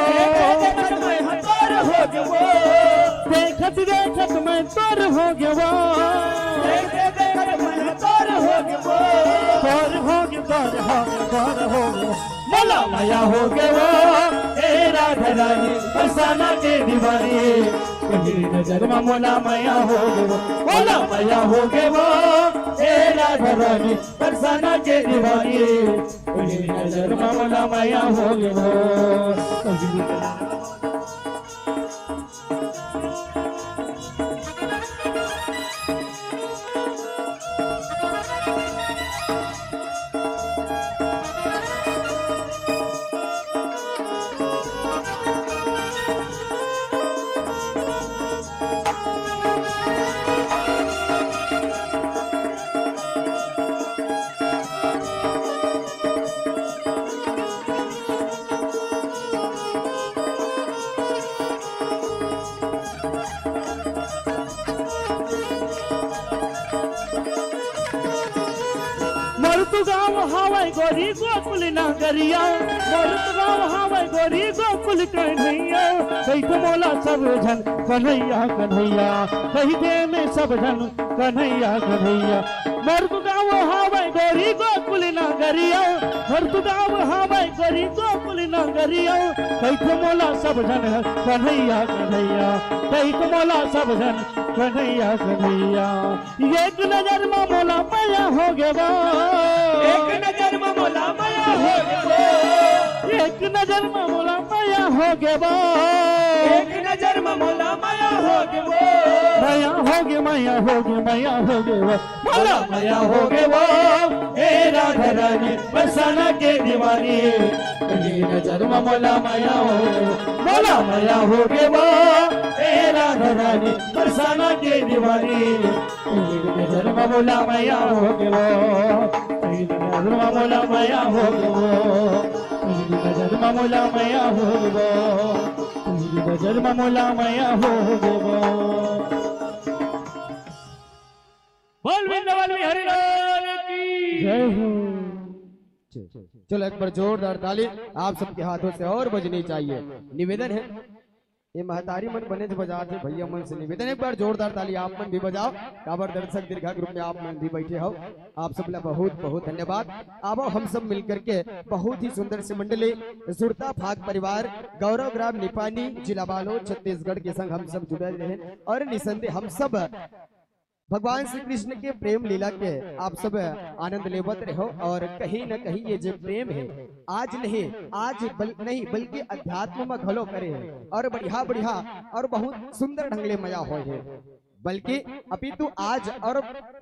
देखत देखत मैं तोर हो गे वो। देखत देखत मैं तोर हो गे वो। देखत देखत मैं तोर हो गे वो। तोर हो गे, तोर हो गे, तोर हो गे। मोला मया हो गे वो, ए राधा रानी, परसाना के दीवानी। पहिली नजर मा मोला मया हो गे वो। मोला मया हो गे वो, ए राधा रानी, परसाना के दीवानी। पहिली नजर मा मोला मया हो गे वो। मोर तो गाँव हावय गोरी गोकुल नगरिया, मोर तो गाँव हावय गोरी गोकुल कन्हैया। कहिथे मोला सब झन कन्हैया कन्हैया, कहिथे में सब झन कन्हैया कन्हैया। मोर तो गाँव हावय गोरी गोकुल नगरिया, मोर तो गाँव हावय गोरी गोकुल नगरिया। कहिथे मोला सब झन कन्हैया कन्हैया, कहिथे मोला सब झन कन्हैया कन्हैया। एक नजर मा मोला मया हो गे वो। एक नजर मा मोला मया हो गे वो। एक नजर म मोला मया हो गे वो। एक नजर म मोला मया हो गे वो। मया हो गे, मया हो गे, मया हो गे वो। मोला मया हो गे वो, ए राधा रानी, बरसाना के दीवानी। एक नजर म मोला मया हो गे वो। मोला मया हो गे वो, ए राधा रानी, बरसाना के दीवानी। एक नजर म मोला मया हो गे वो। एक नजर म मोला मया हो गे वो। एक नजर म मोला मया हो गे वो। एक नजर म मोला मया हो गे वो। बोल वृंदावन बिहारी लाल की। जय हो। चलो, एक बार जोरदार ताली आप सबके हाथों से और बजनी चाहिए। निवेदन है, ये महतारी मन बने बजात हे, भैया मन से निवेदन, एक बार जोरदार ताली आप मन भी बजाओ। काबर दर्शक दीर्घा ग्रुप में आप मन भी बैठे हो, आप सब ला बहुत बहुत धन्यवाद। अब हम सब मिलकर के बहुत ही सुंदर सी मंडली सुरता फाग परिवार, गौरव ग्राम निपानी, जिला बालोद, छत्तीसगढ़ के संग हम सब जुड़े रहे और निसंदेह हम सब भगवान श्री कृष्ण के प्रेम लीला के आप सब आनंद लेवत रहो और कहीं न कहीं ये जो प्रेम है, आज नहीं, आज बल, नहीं, बल्कि अध्यात्म में घलो करे है और बढ़िया बढ़िया और बहुत सुंदर ढंग ले मया होय है। बल्कि अपितु आज और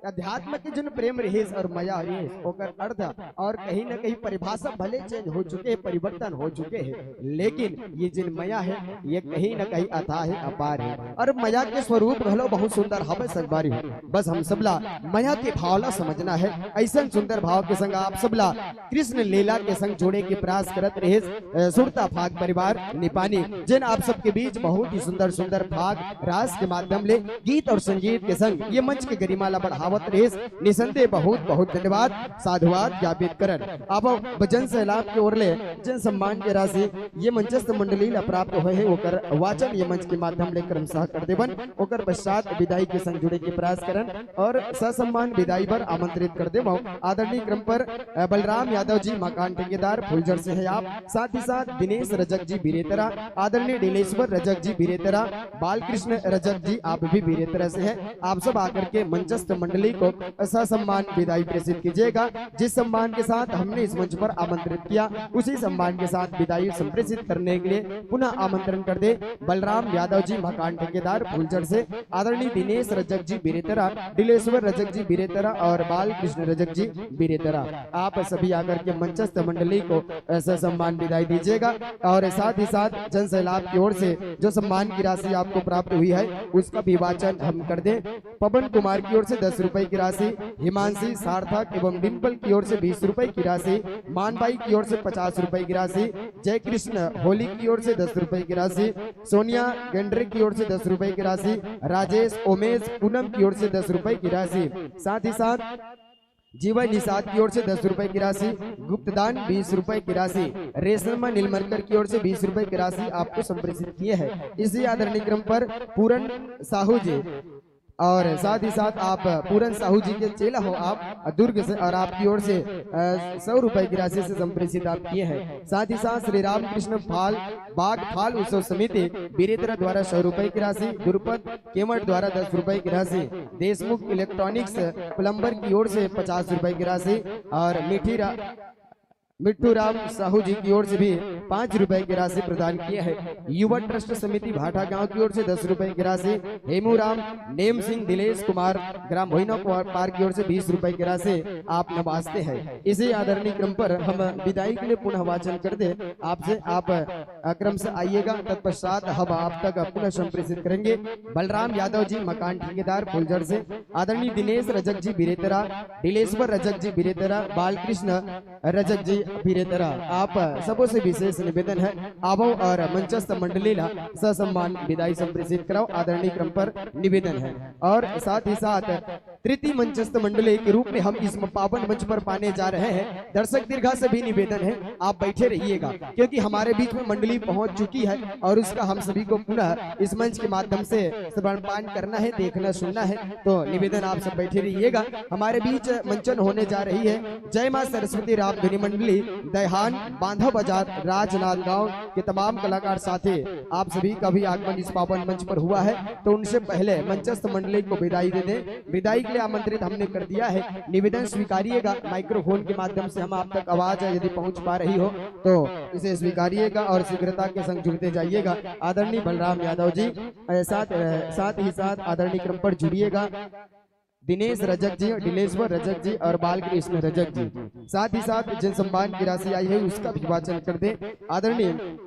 अध्यात्म के जो प्रेम रहिस और मया रहिस, ओकर अर्थ और कहीं न कहीं परिभाषा भले चेंज हो चुके हैं, परिवर्तन हो चुके हैं, लेकिन ये जिन मया है, ये कहीं न कहीं अथाह है, अपार है। और मया के स्वरूप घलो बहुत सुंदर हवे संगवारी हो। बस हम सबला मया के भाव ला समझना है। ऐसन सुंदर भाव के संग आप सबला कृष्ण लीला के संग जोड़े के प्रयास करत रहे, अ, सुरता फाग परिवार निपानी, जिन आप सबके बीच बहुत ही सुंदर सुंदर फाग रास के माध्यम ले गीत और संगीत के संग ये मंच के गरिमा ला बढ़ावत रहे। निसंदेह बहुत बहुत धन्यवाद, साधुवाद ज्ञापित करन। अब भजन सैलाब के ओर ले जन सम्मान के राशि ये मंचस्थ मंडली ला प्राप्त होय हे, ओकर वाचन ये मंच के माध्यम ले क्रमशः कर देवन। ओकर पश्चात विदाई के संग जुड़े के प्रयास करन और ससम्मान विदाई बर आमंत्रित कर देवं। आदरणीय क्रम पर, अ, बलराम यादव जी, मकान ठेकेदार, फुलझर से है आप। साथ ही साथ दिनेश रजक जी बिरेतरा, आदरणीय डीलेश्वर रजक जी बिरेतरा, बालकृष्ण रजक जी आप भी बिरेतरा से हैं। आप सब आकर के मंचस्थ मंडली को ससम्मान विदाई प्रेषित कीजिएगा। जिस सम्मान के साथ हमने इस मंच पर आमंत्रित किया, उसी सम्मान के साथ विदाई संप्रेषित करने के लिए पुनः आमंत्रण कर दे बलराम यादव जी, मकान ठेकेदार, फुलझर से, आदरणीय दिनेश रजक जी बिरेतरा, डीलेश्वर रजक जी बिरेतरा और बालकृष्ण रजक जी बिरेतरा। आप सभी आकर के मंचस्थ मंडली को, अ, ससम्मान विदाई दीजिएगा। और साथ ही साथ जन सैलाब की ओर से जो सम्मान की राशि आपको प्राप्त हुई है, उसका भी वाचन हम कर दें। पवन कुमार की ओर से दस रुपए की राशि, हिमांशी, सार्थक एवं डिंपल की ओर से बीस रुपए की राशि, मानबाई की ओर से पचास रुपए की राशि, जय कृष्ण होली की ओर से दस रुपए की राशि, सोनिया गेंडरे की ओर से दस रुपए की राशि, राजेश ओमेश पूनम की ओर से दस रुपए की राशि, साथ ही साथ जीवन निषाद की ओर से दस रुपए की राशि, गुप्तदान बीस रुपए की राशि, रेशमा नीलमरकर की ओर से बीस रुपए की राशि आपको संप्रेषित किए हैं। इसी आदरणीय क्रम पर पूरन साहू जी और साथ ही साथ आप पूरन साहू जी के चेला हो आप दुर्ग से, और आपकी ओर से, अ, सौ रुपए की राशि से संप्रेषित आप किए हैं। साथ ही साथ श्री रामकृष्ण फाल बाग फाल उत्सव समिति बिरेतरा द्वारा सौ रुपए की राशि, दुर्पद केमट द्वारा दस रुपए की राशि, देशमुख इलेक्ट्रॉनिक्स प्लम्बर की ओर से पचास रुपए की राशि और मिठी रा-, मिट्ठू राम साहू जी की ओर से भी पाँच रुपए की राशि प्रदान किए हैं। युवा ट्रस्ट समिति भाटा गांव की ओर से दस रुपए की राशि, हेमू राम, नेम सिंह, दिलेश कुमार, ग्राम भोइना पार की ओर से बीस रुपए की राशि आप नवाजते हैं। इसी आदरणीय क्रम पर हम विदाई के लिए पुनः वाचन कर दे आपसे, आप, अ, क्रम से आइएगा। तत्पश्चात हम आप तक पुनः संप्रेषित करेंगे बलराम यादव जी, मकान ठेकेदार, फुलझर से, आदरणीय दिनेश रजक जी बिरेतरा, डीलेश्वर रजक जी बिरेतरा, बालकृष्ण रजक जी बिरेतरा। आप सबों से विशेष निवेदन है, आवो और मंचस्थ मंडली ला ससम्मान विदाई संप्रेषित कराओ, आदरणीय क्रम पर निवेदन है। और साथ ही साथ तृतीय मंचस्थ मंडली के रूप में हम इस पावन मंच पर पाने जा रहे हैं। दर्शक दीर्घा से भी निवेदन है, आप बैठे रहिएगा, क्योंकि हमारे बीच में मंडली पहुंच चुकी है और उसका हम सभी को पुनः इस मंच के माध्यम से श्रवणपान करना है, देखना, सुनना है। तो निवेदन, आप सब बैठे रहिएगा। हमारे बीच मंचन होने जा रही है जय मां सरस्वती रामधुनी मंडली, दैहान, बांधा बाजार, राजनांदगांव के तमाम कलाकार साथी, आप सभी का भी आगमन इस पावन मंच पर हुआ है, तो उनसे पहले मंचस्थ मंडली को विदाई दे दें। विदाई आमंत्रित हमने कर दिया है। निवेदन स्वीकारिएगा, माइक्रोफोन के माध्यम से हम आप तक आवाज यदि पहुंच पा रही हो तो इसे स्वीकारिएगा और शीघ्रता के संग जुड़ते जाइएगा। आदरणीय बलराम यादव जी, अ, साथ, अ, साथ ही साथ आदरणीय क्रम पर जुड़िएगा दिनेश रजक जी, डिलेश्वर रजक जी और बालकृष्ण रजक जी। साथ ही साथ जन सम्मान की राशि आई है, उसका भी वाचन कर दें। आदरणीय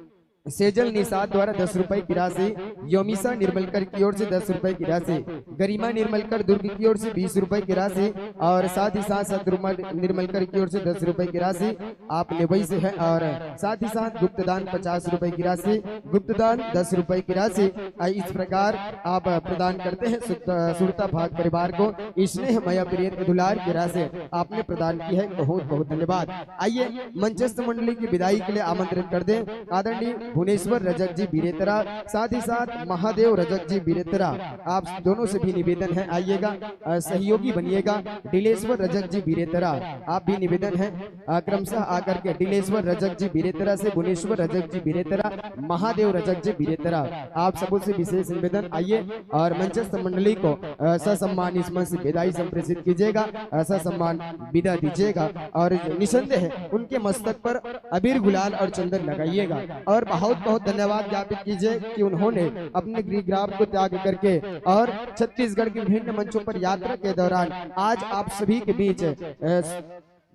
सेजल निषाद द्वारा दस रुपए की राशि, योमिसा निर्मलकर की ओर से दस रुपए की राशि, गरिमा निर्मलकर दुर्ग की ओर से बीस रुपए की राशि और साथ ही साथ सतरुमा निर्मलकर की ओर से दस रुपए की राशि आप नेवई से है। और साथ ही साथ गुप्तदान पचास रुपए की राशि, गुप्तदान दस रुपए की राशि, आ, इस प्रकार आप प्रदान करते हैं सुरता, सुरता भाग परिवार को स्नेह मया प्रिय दुलार की राशि आपने प्रदान की है। बहुत बहुत धन्यवाद। आइए, मंचस्थ मंडली की विदाई के लिए आमंत्रित कर दें आदरणीय भुवनेश्वर रजक जी बिरेतरा, साथ ही साथ महादेव रजक जी बिरेतरा। आप दोनों से भी निवेदन है, आइएगा, अ, सहयोगी बनिएगा। डिलेश्वर रजक जी बिरेतरा, आप भी निवेदन है, अ, क्रमशः आकर के डिलेश्वर रजक जी बिरेतरा से भुवनेश्वर रजक जी बिरेतरा, महादेव रजक जी बिरेतरा, आप सबों से विशेष निवेदन, आइए और मंचस्थ मंडली को, अ, ससम्मान इस मंच से विदाई संप्रेषित कीजिएगा, अ, ससम्मान विदा दीजिएगा और निसंदेह उनके मस्तक पर अबीर गुलाल और चंदन लगाइएगा। और बहुत बहुत धन्यवाद ज्ञापित कीजिए कि उन्होंने अपने गृह ग्राम को त्याग करके और छत्तीसगढ़ के विभिन्न मंचों पर यात्रा के दौरान आज आप सभी के बीच, अ,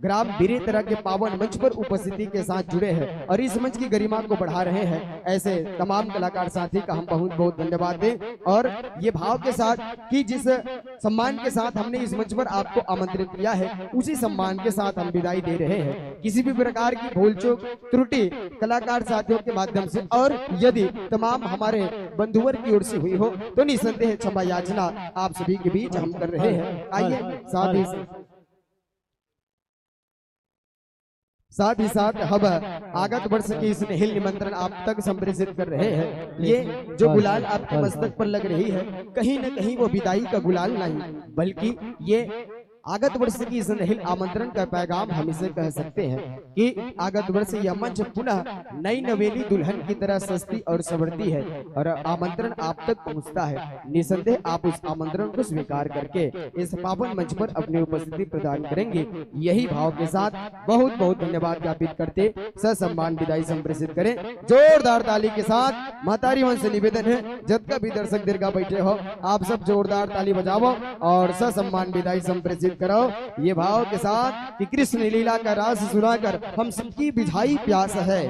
ग्राम बिरेतरा के पावन मंच पर उपस्थिति के साथ जुड़े हैं और इस मंच की गरिमा को बढ़ा रहे हैं। ऐसे तमाम कलाकार साथी का हम बहुत बहुत धन्यवाद दें और ये भाव के साथ कि जिस सम्मान के साथ हमने इस मंच पर आपको आमंत्रित किया है, उसी सम्मान के साथ हम विदाई दे रहे हैं। किसी भी प्रकार की भूल चूक, त्रुटि कलाकार साथियों के माध्यम से और यदि तमाम हमारे बंधुवर की ओर से हुई हो तो निसंदेह क्षमा याचना आप सभी के बीच हम कर रहे हैं। आइए, साथ ही साथ ही साथ हम आगत वर्ष की स्नेहिल निमंत्रण आप तक संप्रेषित कर रहे हैं। ये जो गुलाल आपके मस्तक पर लग रही है, कहीं न कहीं वो विदाई का गुलाल नहीं, बल्कि ये आगत वर्ष की स्नेहिल आमंत्रण का पैगाम हम इसे कह सकते हैं कि आगत वर्ष यह मंच पुनः नई नवेली दुल्हन की तरह सजती और संवरती है और आमंत्रण आप तक पहुंचता है। निसंदेह आप उस आमंत्रण को स्वीकार करके इस पावन मंच पर अपनी उपस्थिति प्रदान करेंगे। यही भाव के साथ बहुत बहुत धन्यवाद ज्ञापित करते ससम्मान विदाई संप्रेषित करें। जोरदार ताली के साथ महतारी मन से निवेदन है, जतका भी दर्शक दीर्घा बैठे हो, आप सब जोरदार ताली बजाओ और ससम्मान विदाई संप्रेषित करो ये भाव के साथ कि कृष्ण लीला का रास सुनाकर हम सबकी बुझाई प्यास है,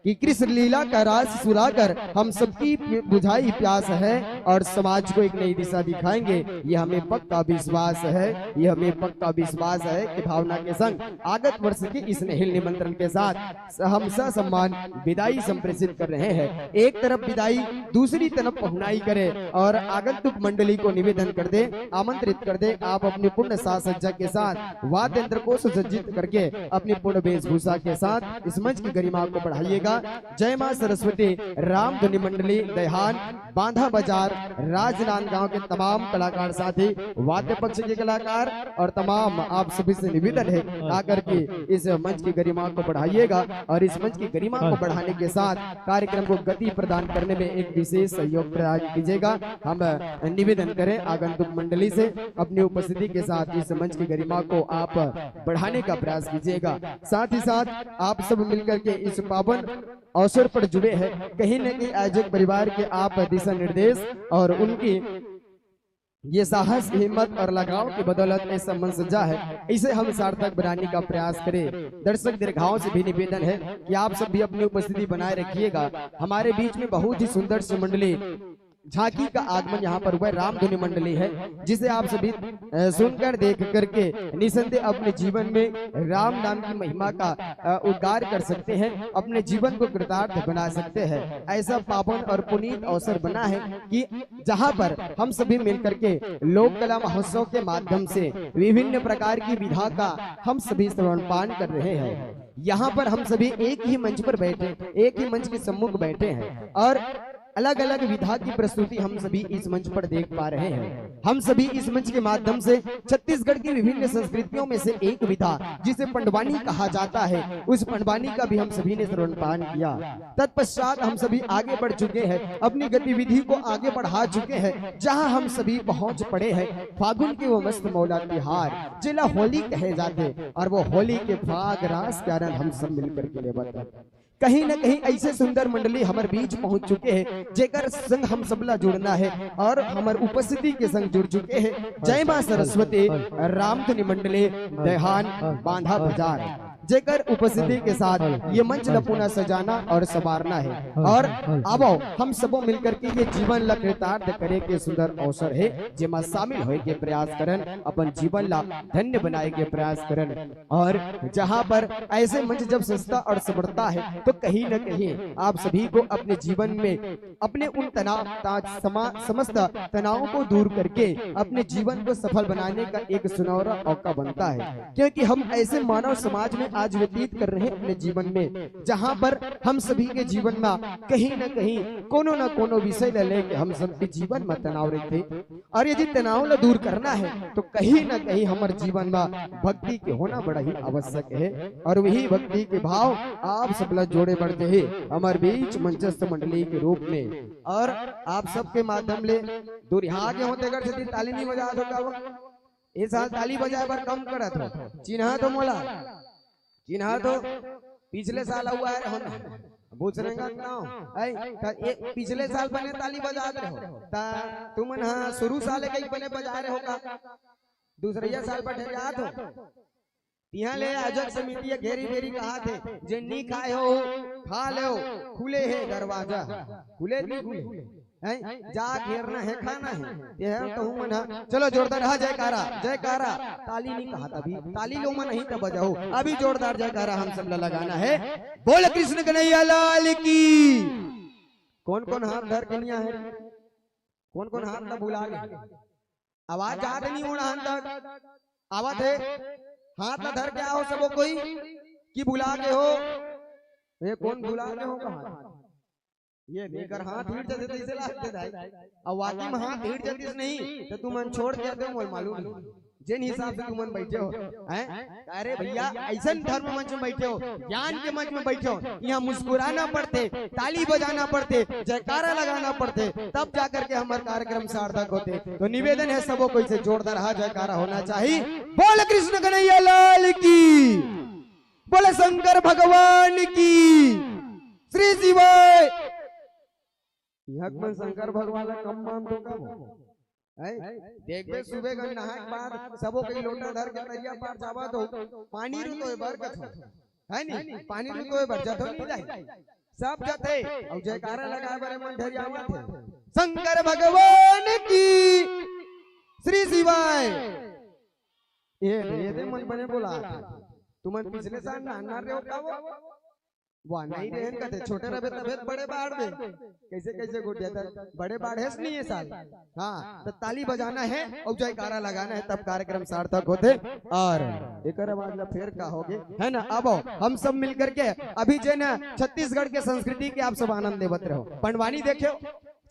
कि कृष्ण लीला का रास सुनाकर हम सबकी बुझाई प्यास है और समाज को एक नई दिशा दिखाएंगे, ये हमें पक्का विश्वास है। ये हमें पक्का विश्वास है कि भावना के संग आगत वर्ष की इस स्नेहिल निमंत्रण के साथ हम ससम्मान विदाई संप्रेषित कर रहे हैं। एक तरफ विदाई, दूसरी तरफ पहुनाई करें और आगंतुक मंडली को निवेदन कर दे, आमंत्रित कर दे, आप अपनी पूर्ण साज सज्जा के साथ वाद्य यंत्र को सुसज्जित करके अपनी पूर्ण वेशभूषा के साथ इस मंच की गरिमा को बढ़ाइएगा। जय मां सरस्वती। रामधुनी मंडली दैहान, बांधा बाजार, राजनांदगांव के तमाम कलाकार साथी, वाद्य पक्ष के कलाकार और तमाम आप सभी से निवेदन है आकर के इस मंच की गरिमा को बढ़ाइएगा और इस मंच की गरिमा को बढ़ाने के साथ कार्यक्रम को गति प्रदान करने में एक विशेष सहयोग प्रदान कीजिएगा। हम निवेदन करें आगंतुक मंडली से अपनी उपस्थिति के साथ इस मंच की गरिमा को आप बढ़ाने का प्रयास कीजिएगा। साथ ही साथ आप सब मिलकर के इस पावन अवसर पर जुड़े हैं, कहीं न कहीं आयोजक परिवार के आप दिशा निर्देश और उनकी ये साहस, हिम्मत और लगाव की बदौलत ये सम्मान सज्जा है, इसे हम सार्थक बनाने का प्रयास करें। दर्शक दीर्घाओं से भी निवेदन है कि आप सब भी अपनी उपस्थिति बनाए रखिएगा। हमारे बीच में बहुत ही सुंदर सी मंडली झांकी का आगमन यहाँ पर हुआ है, रामधुनी मंडली है, जिसे आप सभी, अ, सुनकर, देख करके निसंदेह अपने जीवन में राम नाम की महिमा का, अ, उद्गार कर सकते हैं, अपने जीवन को कृतार्थ बना सकते हैं। ऐसा पावन और पुनीत अवसर बना है कि जहाँ पर हम सभी मिलकर के लोक कला महोत्सव के माध्यम से विभिन्न प्रकार की विधा का हम सभी श्रवण पान कर रहे हैं। यहाँ पर हम सभी एक ही मंच पर बैठे, एक ही मंच के सम्मुख बैठे हैं और अलग-अलग विधा की प्रस्तुति हम सभी इस मंच पर देख पा रहे हैं। हम सभी इस मंच के माध्यम से छत्तीसगढ़ की विभिन्न संस्कृतियों में से एक विधा, जिसे पंडवानी कहा जाता है, उस पंडवानी का भी हम सभी ने श्रवण पान किया। तत्पश्चात हम सभी आगे बढ़ चुके हैं, अपनी गतिविधि को आगे बढ़ा चुके हैं, जहां हम सभी पहुंच पड़े हैं फागुन के वो मस्त मौला तिहार, जेला होली कहे जाथे, और वो होली के फाग रास के आनंद हम सब मिलकर के लेवत हैं। कहीं न कहीं ऐसे सुंदर मंडली हमर बीच पहुंच चुके हैं, जेकर संग हम सबला जुड़ना है और हमर उपस्थिति के संग जुड़ चुके हैं। जय मां सरस्वती, रामधुनी मंडली, देहान, बांधा बाजार, जेकर उपस्थिति के साथ ये मंच ला पुनः सजाना और संवारना है। और आवो, हम सबो मिलकर के ये जीवन ला कृतार्थ करे के सुंदर अवसर है, जेमा शामिल होए के प्रयास करन, अपन जीवन ला धन्य बनाए के प्रयास करन। और जहां पर ऐसे मंच जब सजता और संवरता है, तो कहीं न कहीं आप सभी को अपने जीवन में अपने उन तनाव, ता-, समा-, समस्त तनावों को दूर करके अपने जीवन को सफल बनाने का एक सुनहरा मौका बनता है, क्योंकि हम ऐसे मानव समाज में आज व्यतीत कर रहे हैं अपने जीवन में, जहां पर हम सभी के जीवन में कहीं न कहीं कोनो न कोनो विषय ले लेके हम सबके जीवन में तनाव रहते। और यदि तनाव ला दूर करना है, तो कहीं ना कहीं हमर जीवन में भक्ति के होना बड़ा ही आवश्यक है। और वही भक्ति के भाव आप सबला जोड़े बढ़ते हैं हमर बीच मंचस्थ मंडली के रूप में। और आप सबके माध्यम ले दूरिहा के होते कर सेती ताली नहीं बजा दो का वो? ये साल ताली बजाए बर कम करत हो, चिन्हा तो मोला, चिन्हा तो पिछले साल हुआ है, हम भूसरेंगा नाव। ऐ, त ए, पिछले साल बने ताली बजात रहो, त तुमन हा शुरू साल कहीं बने बजा रहे हो का? दूसरैया साल पर ठहरियात हो। तिहां ले आयोजक समिति ह घेरी बेरी कहा थे, जे नी खाए हो, खा लेओ, खुले हे दरवाजा। खुले नी खुले? हैं? जा घेरना है, खाना है। ये है तो हूँ मन हा। चलो जोरदार हा जयकारा, जयकारा। ताली नहीं कहा तभी, ताली लो मन नहीं तब बजाओ। अभी जोरदार जयकारा हम सब ला लगाना है। बोल कृष्ण कन्हैया लाल की। कौन कौन हाथ धर के नहीं आए? कौन कौन हाथ ला भुला गए? आवाज जात नहीं होना हाथ तक। आवत है। हाथ ला धर के आओ सबो कोई। कि भुला के हो? ये कौन भुला के हो कहा? ये एकर हाथ हिट जतिस तइसे लागथे दाई। अब वाकई में हाथ हिट जतिस नहीं, त तुमन छोड़ के आते हो, मोला मालूम नहीं। जेन हिसाब से तुमन बैठे हो, हैं? अरे भैया, अइसन धर्म मंच में बैठे हो, ज्ञान के मंच में बैठे हो, इहां मुस्कुराना पड़थे, ताली बजाना पड़थे, जयकारा लगाना पड़थे, तब जाकर के हमर कार्यक्रम सार्थक होथे। तो निवेदन है सबो कोई से जोरदार हा जयकारा होना चाहिए। बोल कृष्ण कन्हैया लाल की, बोल शंकर भगवान की, श्री शिवाय। इहां के मन शंकर भगवान ला कम मानथो का वो? हैं? देखबे सुबह गन नहाए के बाद सबो कई लोटा धर के तरिया पार जावत हो, पानी रुतोय बर कथो, है नी? पानी रुतोय बर जथो नी जाए, सब जथे। अउ जयकारा लगाए बर मन ढेरियावत हे। शंकर भगवान की, श्री शिवाय। ये दे, ये दे मन बने बोला। तुमन पिछले साल नान नान रहे हो का वो? वाह, नहीं रहन कथे, छोटे रहबे तभे त बड़े बाढ़बे। कैसे कैसे गोठिया त बड़े बाढ़ेस नहीं ये साल। हाँ, त ताली बजाना है अउ जयकारा लगाना है, तब कार्यक्रम सार्थक होथे। और एकर आवाज ला फेर का होगे, है ना? अब हम सब मिल करके अभी जे ना छत्तीसगढ़ के संस्कृति के आप सब आनंद लेवत रहो। पंडवानी देखेव,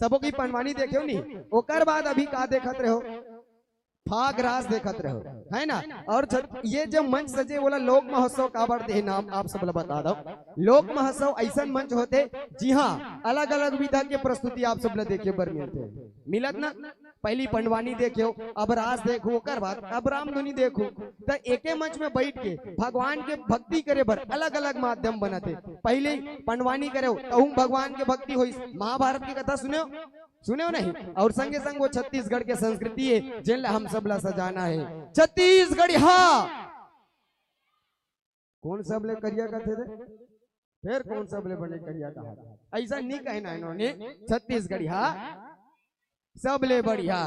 सबो की पंडवानी देखेव नहीं, ओकर बाद अभी का देखत रहो? फाग रास देखत रहो, है ना? और जब ये जो मंच सजे, वोला लोक महोत्सव काबर दे नाम, आप सब ला बता दो। लोक महोत्सव अइसन मंच होथे, जिहां अलग-अलग विधा के प्रस्तुति आप सब ला देखे बर मिलथे। मिलत ना? पहली पंडवानी देखेव, अब रास देखो, ओकर बाद अब रामधुनी देखो। त एके मंच में बैठ के भगवान के भक्ति करे बर अलग-अलग माध्यम बनत हे। पहले पंडवानी करेव, तहूं भगवान के भक्ति होइस। महाभारत की कथा सुनेव? सुनेव नहीं? और संगे संग वो छत्तीसगढ़ के संस्कृति हे, जेन ला हम सब ला सजाना हे। छत्तीसगढ़िया। कौन सबले करिया कथे रे? फेर कौन सबले बने करिया कहा? अइसा नहीं कहना हे इन्होंने, छत्तीसगढ़िया सबले बढ़िया।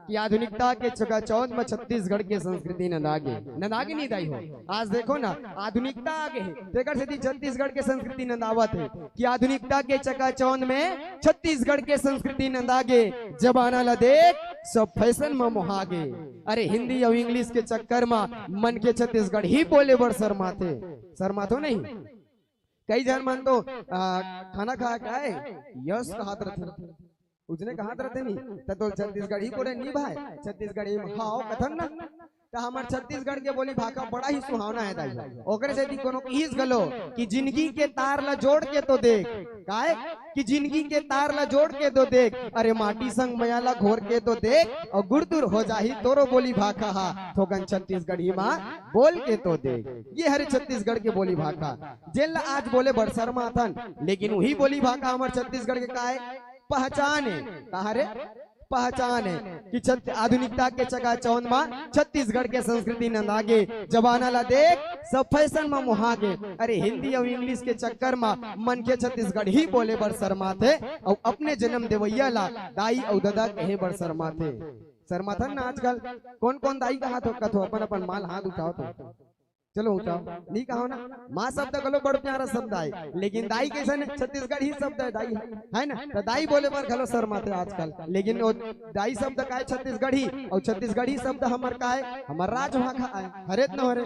कि आधुनिकता के चकाचौंध में छत्तीसगढ़ के संस्कृति नंदागे, नंदागे नहीं दाई हो। आज देखो ना, आधुनिकता आगे हे, तेकर सेती छत्तीसगढ़ के संस्कृति नंदावत हे। कि आधुनिकता के चकाचौंध में छत्तीसगढ़ के संस्कृति नंदागे। जमाना ला देख, सब फैशन में मोहागे। अरे, हिंदी अउ इंग्लिश के चक्कर में मन के छत्तीसगढ़ी बोले बर शर्माथे, शर्माथो नहीं? कई झन मन तो आ, खाना खा के आए, यस कहत रथे, उसने कहत रथे नी, त तो छत्तीसगढ़ी बोले नी भाई, छत्तीसगढ़ी में हाव कथन ना, त हमर छत्तीसगढ़ के बोली भाखा बड़ा ही सुहावना है दाई। ओकरे सेती कोनो किहिस घलो कि जिंदगी के तार ला जोड़ के तो देख, काय कि जिंदगी के तार ला जोड़ के तो देख, अरे माटी संग मया ला घोर के तो देख, अउ गुरतुर हो जाही तोरो बोली भाखा हा, थोकन छत्तीसगढ़ी मा बोल के तो देख। ये हरे छत्तीसगढ़ के बोली भाखा, जेन ला आज बोले बर शर्माथन, लेकिन उही बोली भाखा हमर छत्तीसगढ़ के काय पहचान है, का हरे पहचान है कि छत-, आधुनिकता के चकाचौंध मा छत्तीसगढ़ के संस्कृति नंदा गे। जमाना ला देख, सब फैशन मा मुहा गे। अरे हिंदी अउ इंग्लिश के चक्कर मा मनखे छत्तीसगढ़ी बोले बर शर्माथे अउ अपने जन्म देवैया ला दाई अउ ददा कहे बर शर्माथे। शर्माथन ना आजकल। कौन कौन दाई कहाथो, कथो अपन अपन माल हाथ उठाओ तो। चलो उठाओ, नी कहो ना। माँ शब्द घलो बड़ प्यारा शब्द आय, लेकिन दाई कइसन छत्तीसगढ़ी शब्द है, दाई है, है ना? त दाई बोले बर घलो शर्माथे आजकल, लेकिन वो दाई शब्द काय छत्तीसगढ़ी, अउ छत्तीसगढ़ी शब्द हमर काय, हमर राजभाखा आय, हरे त न हरे?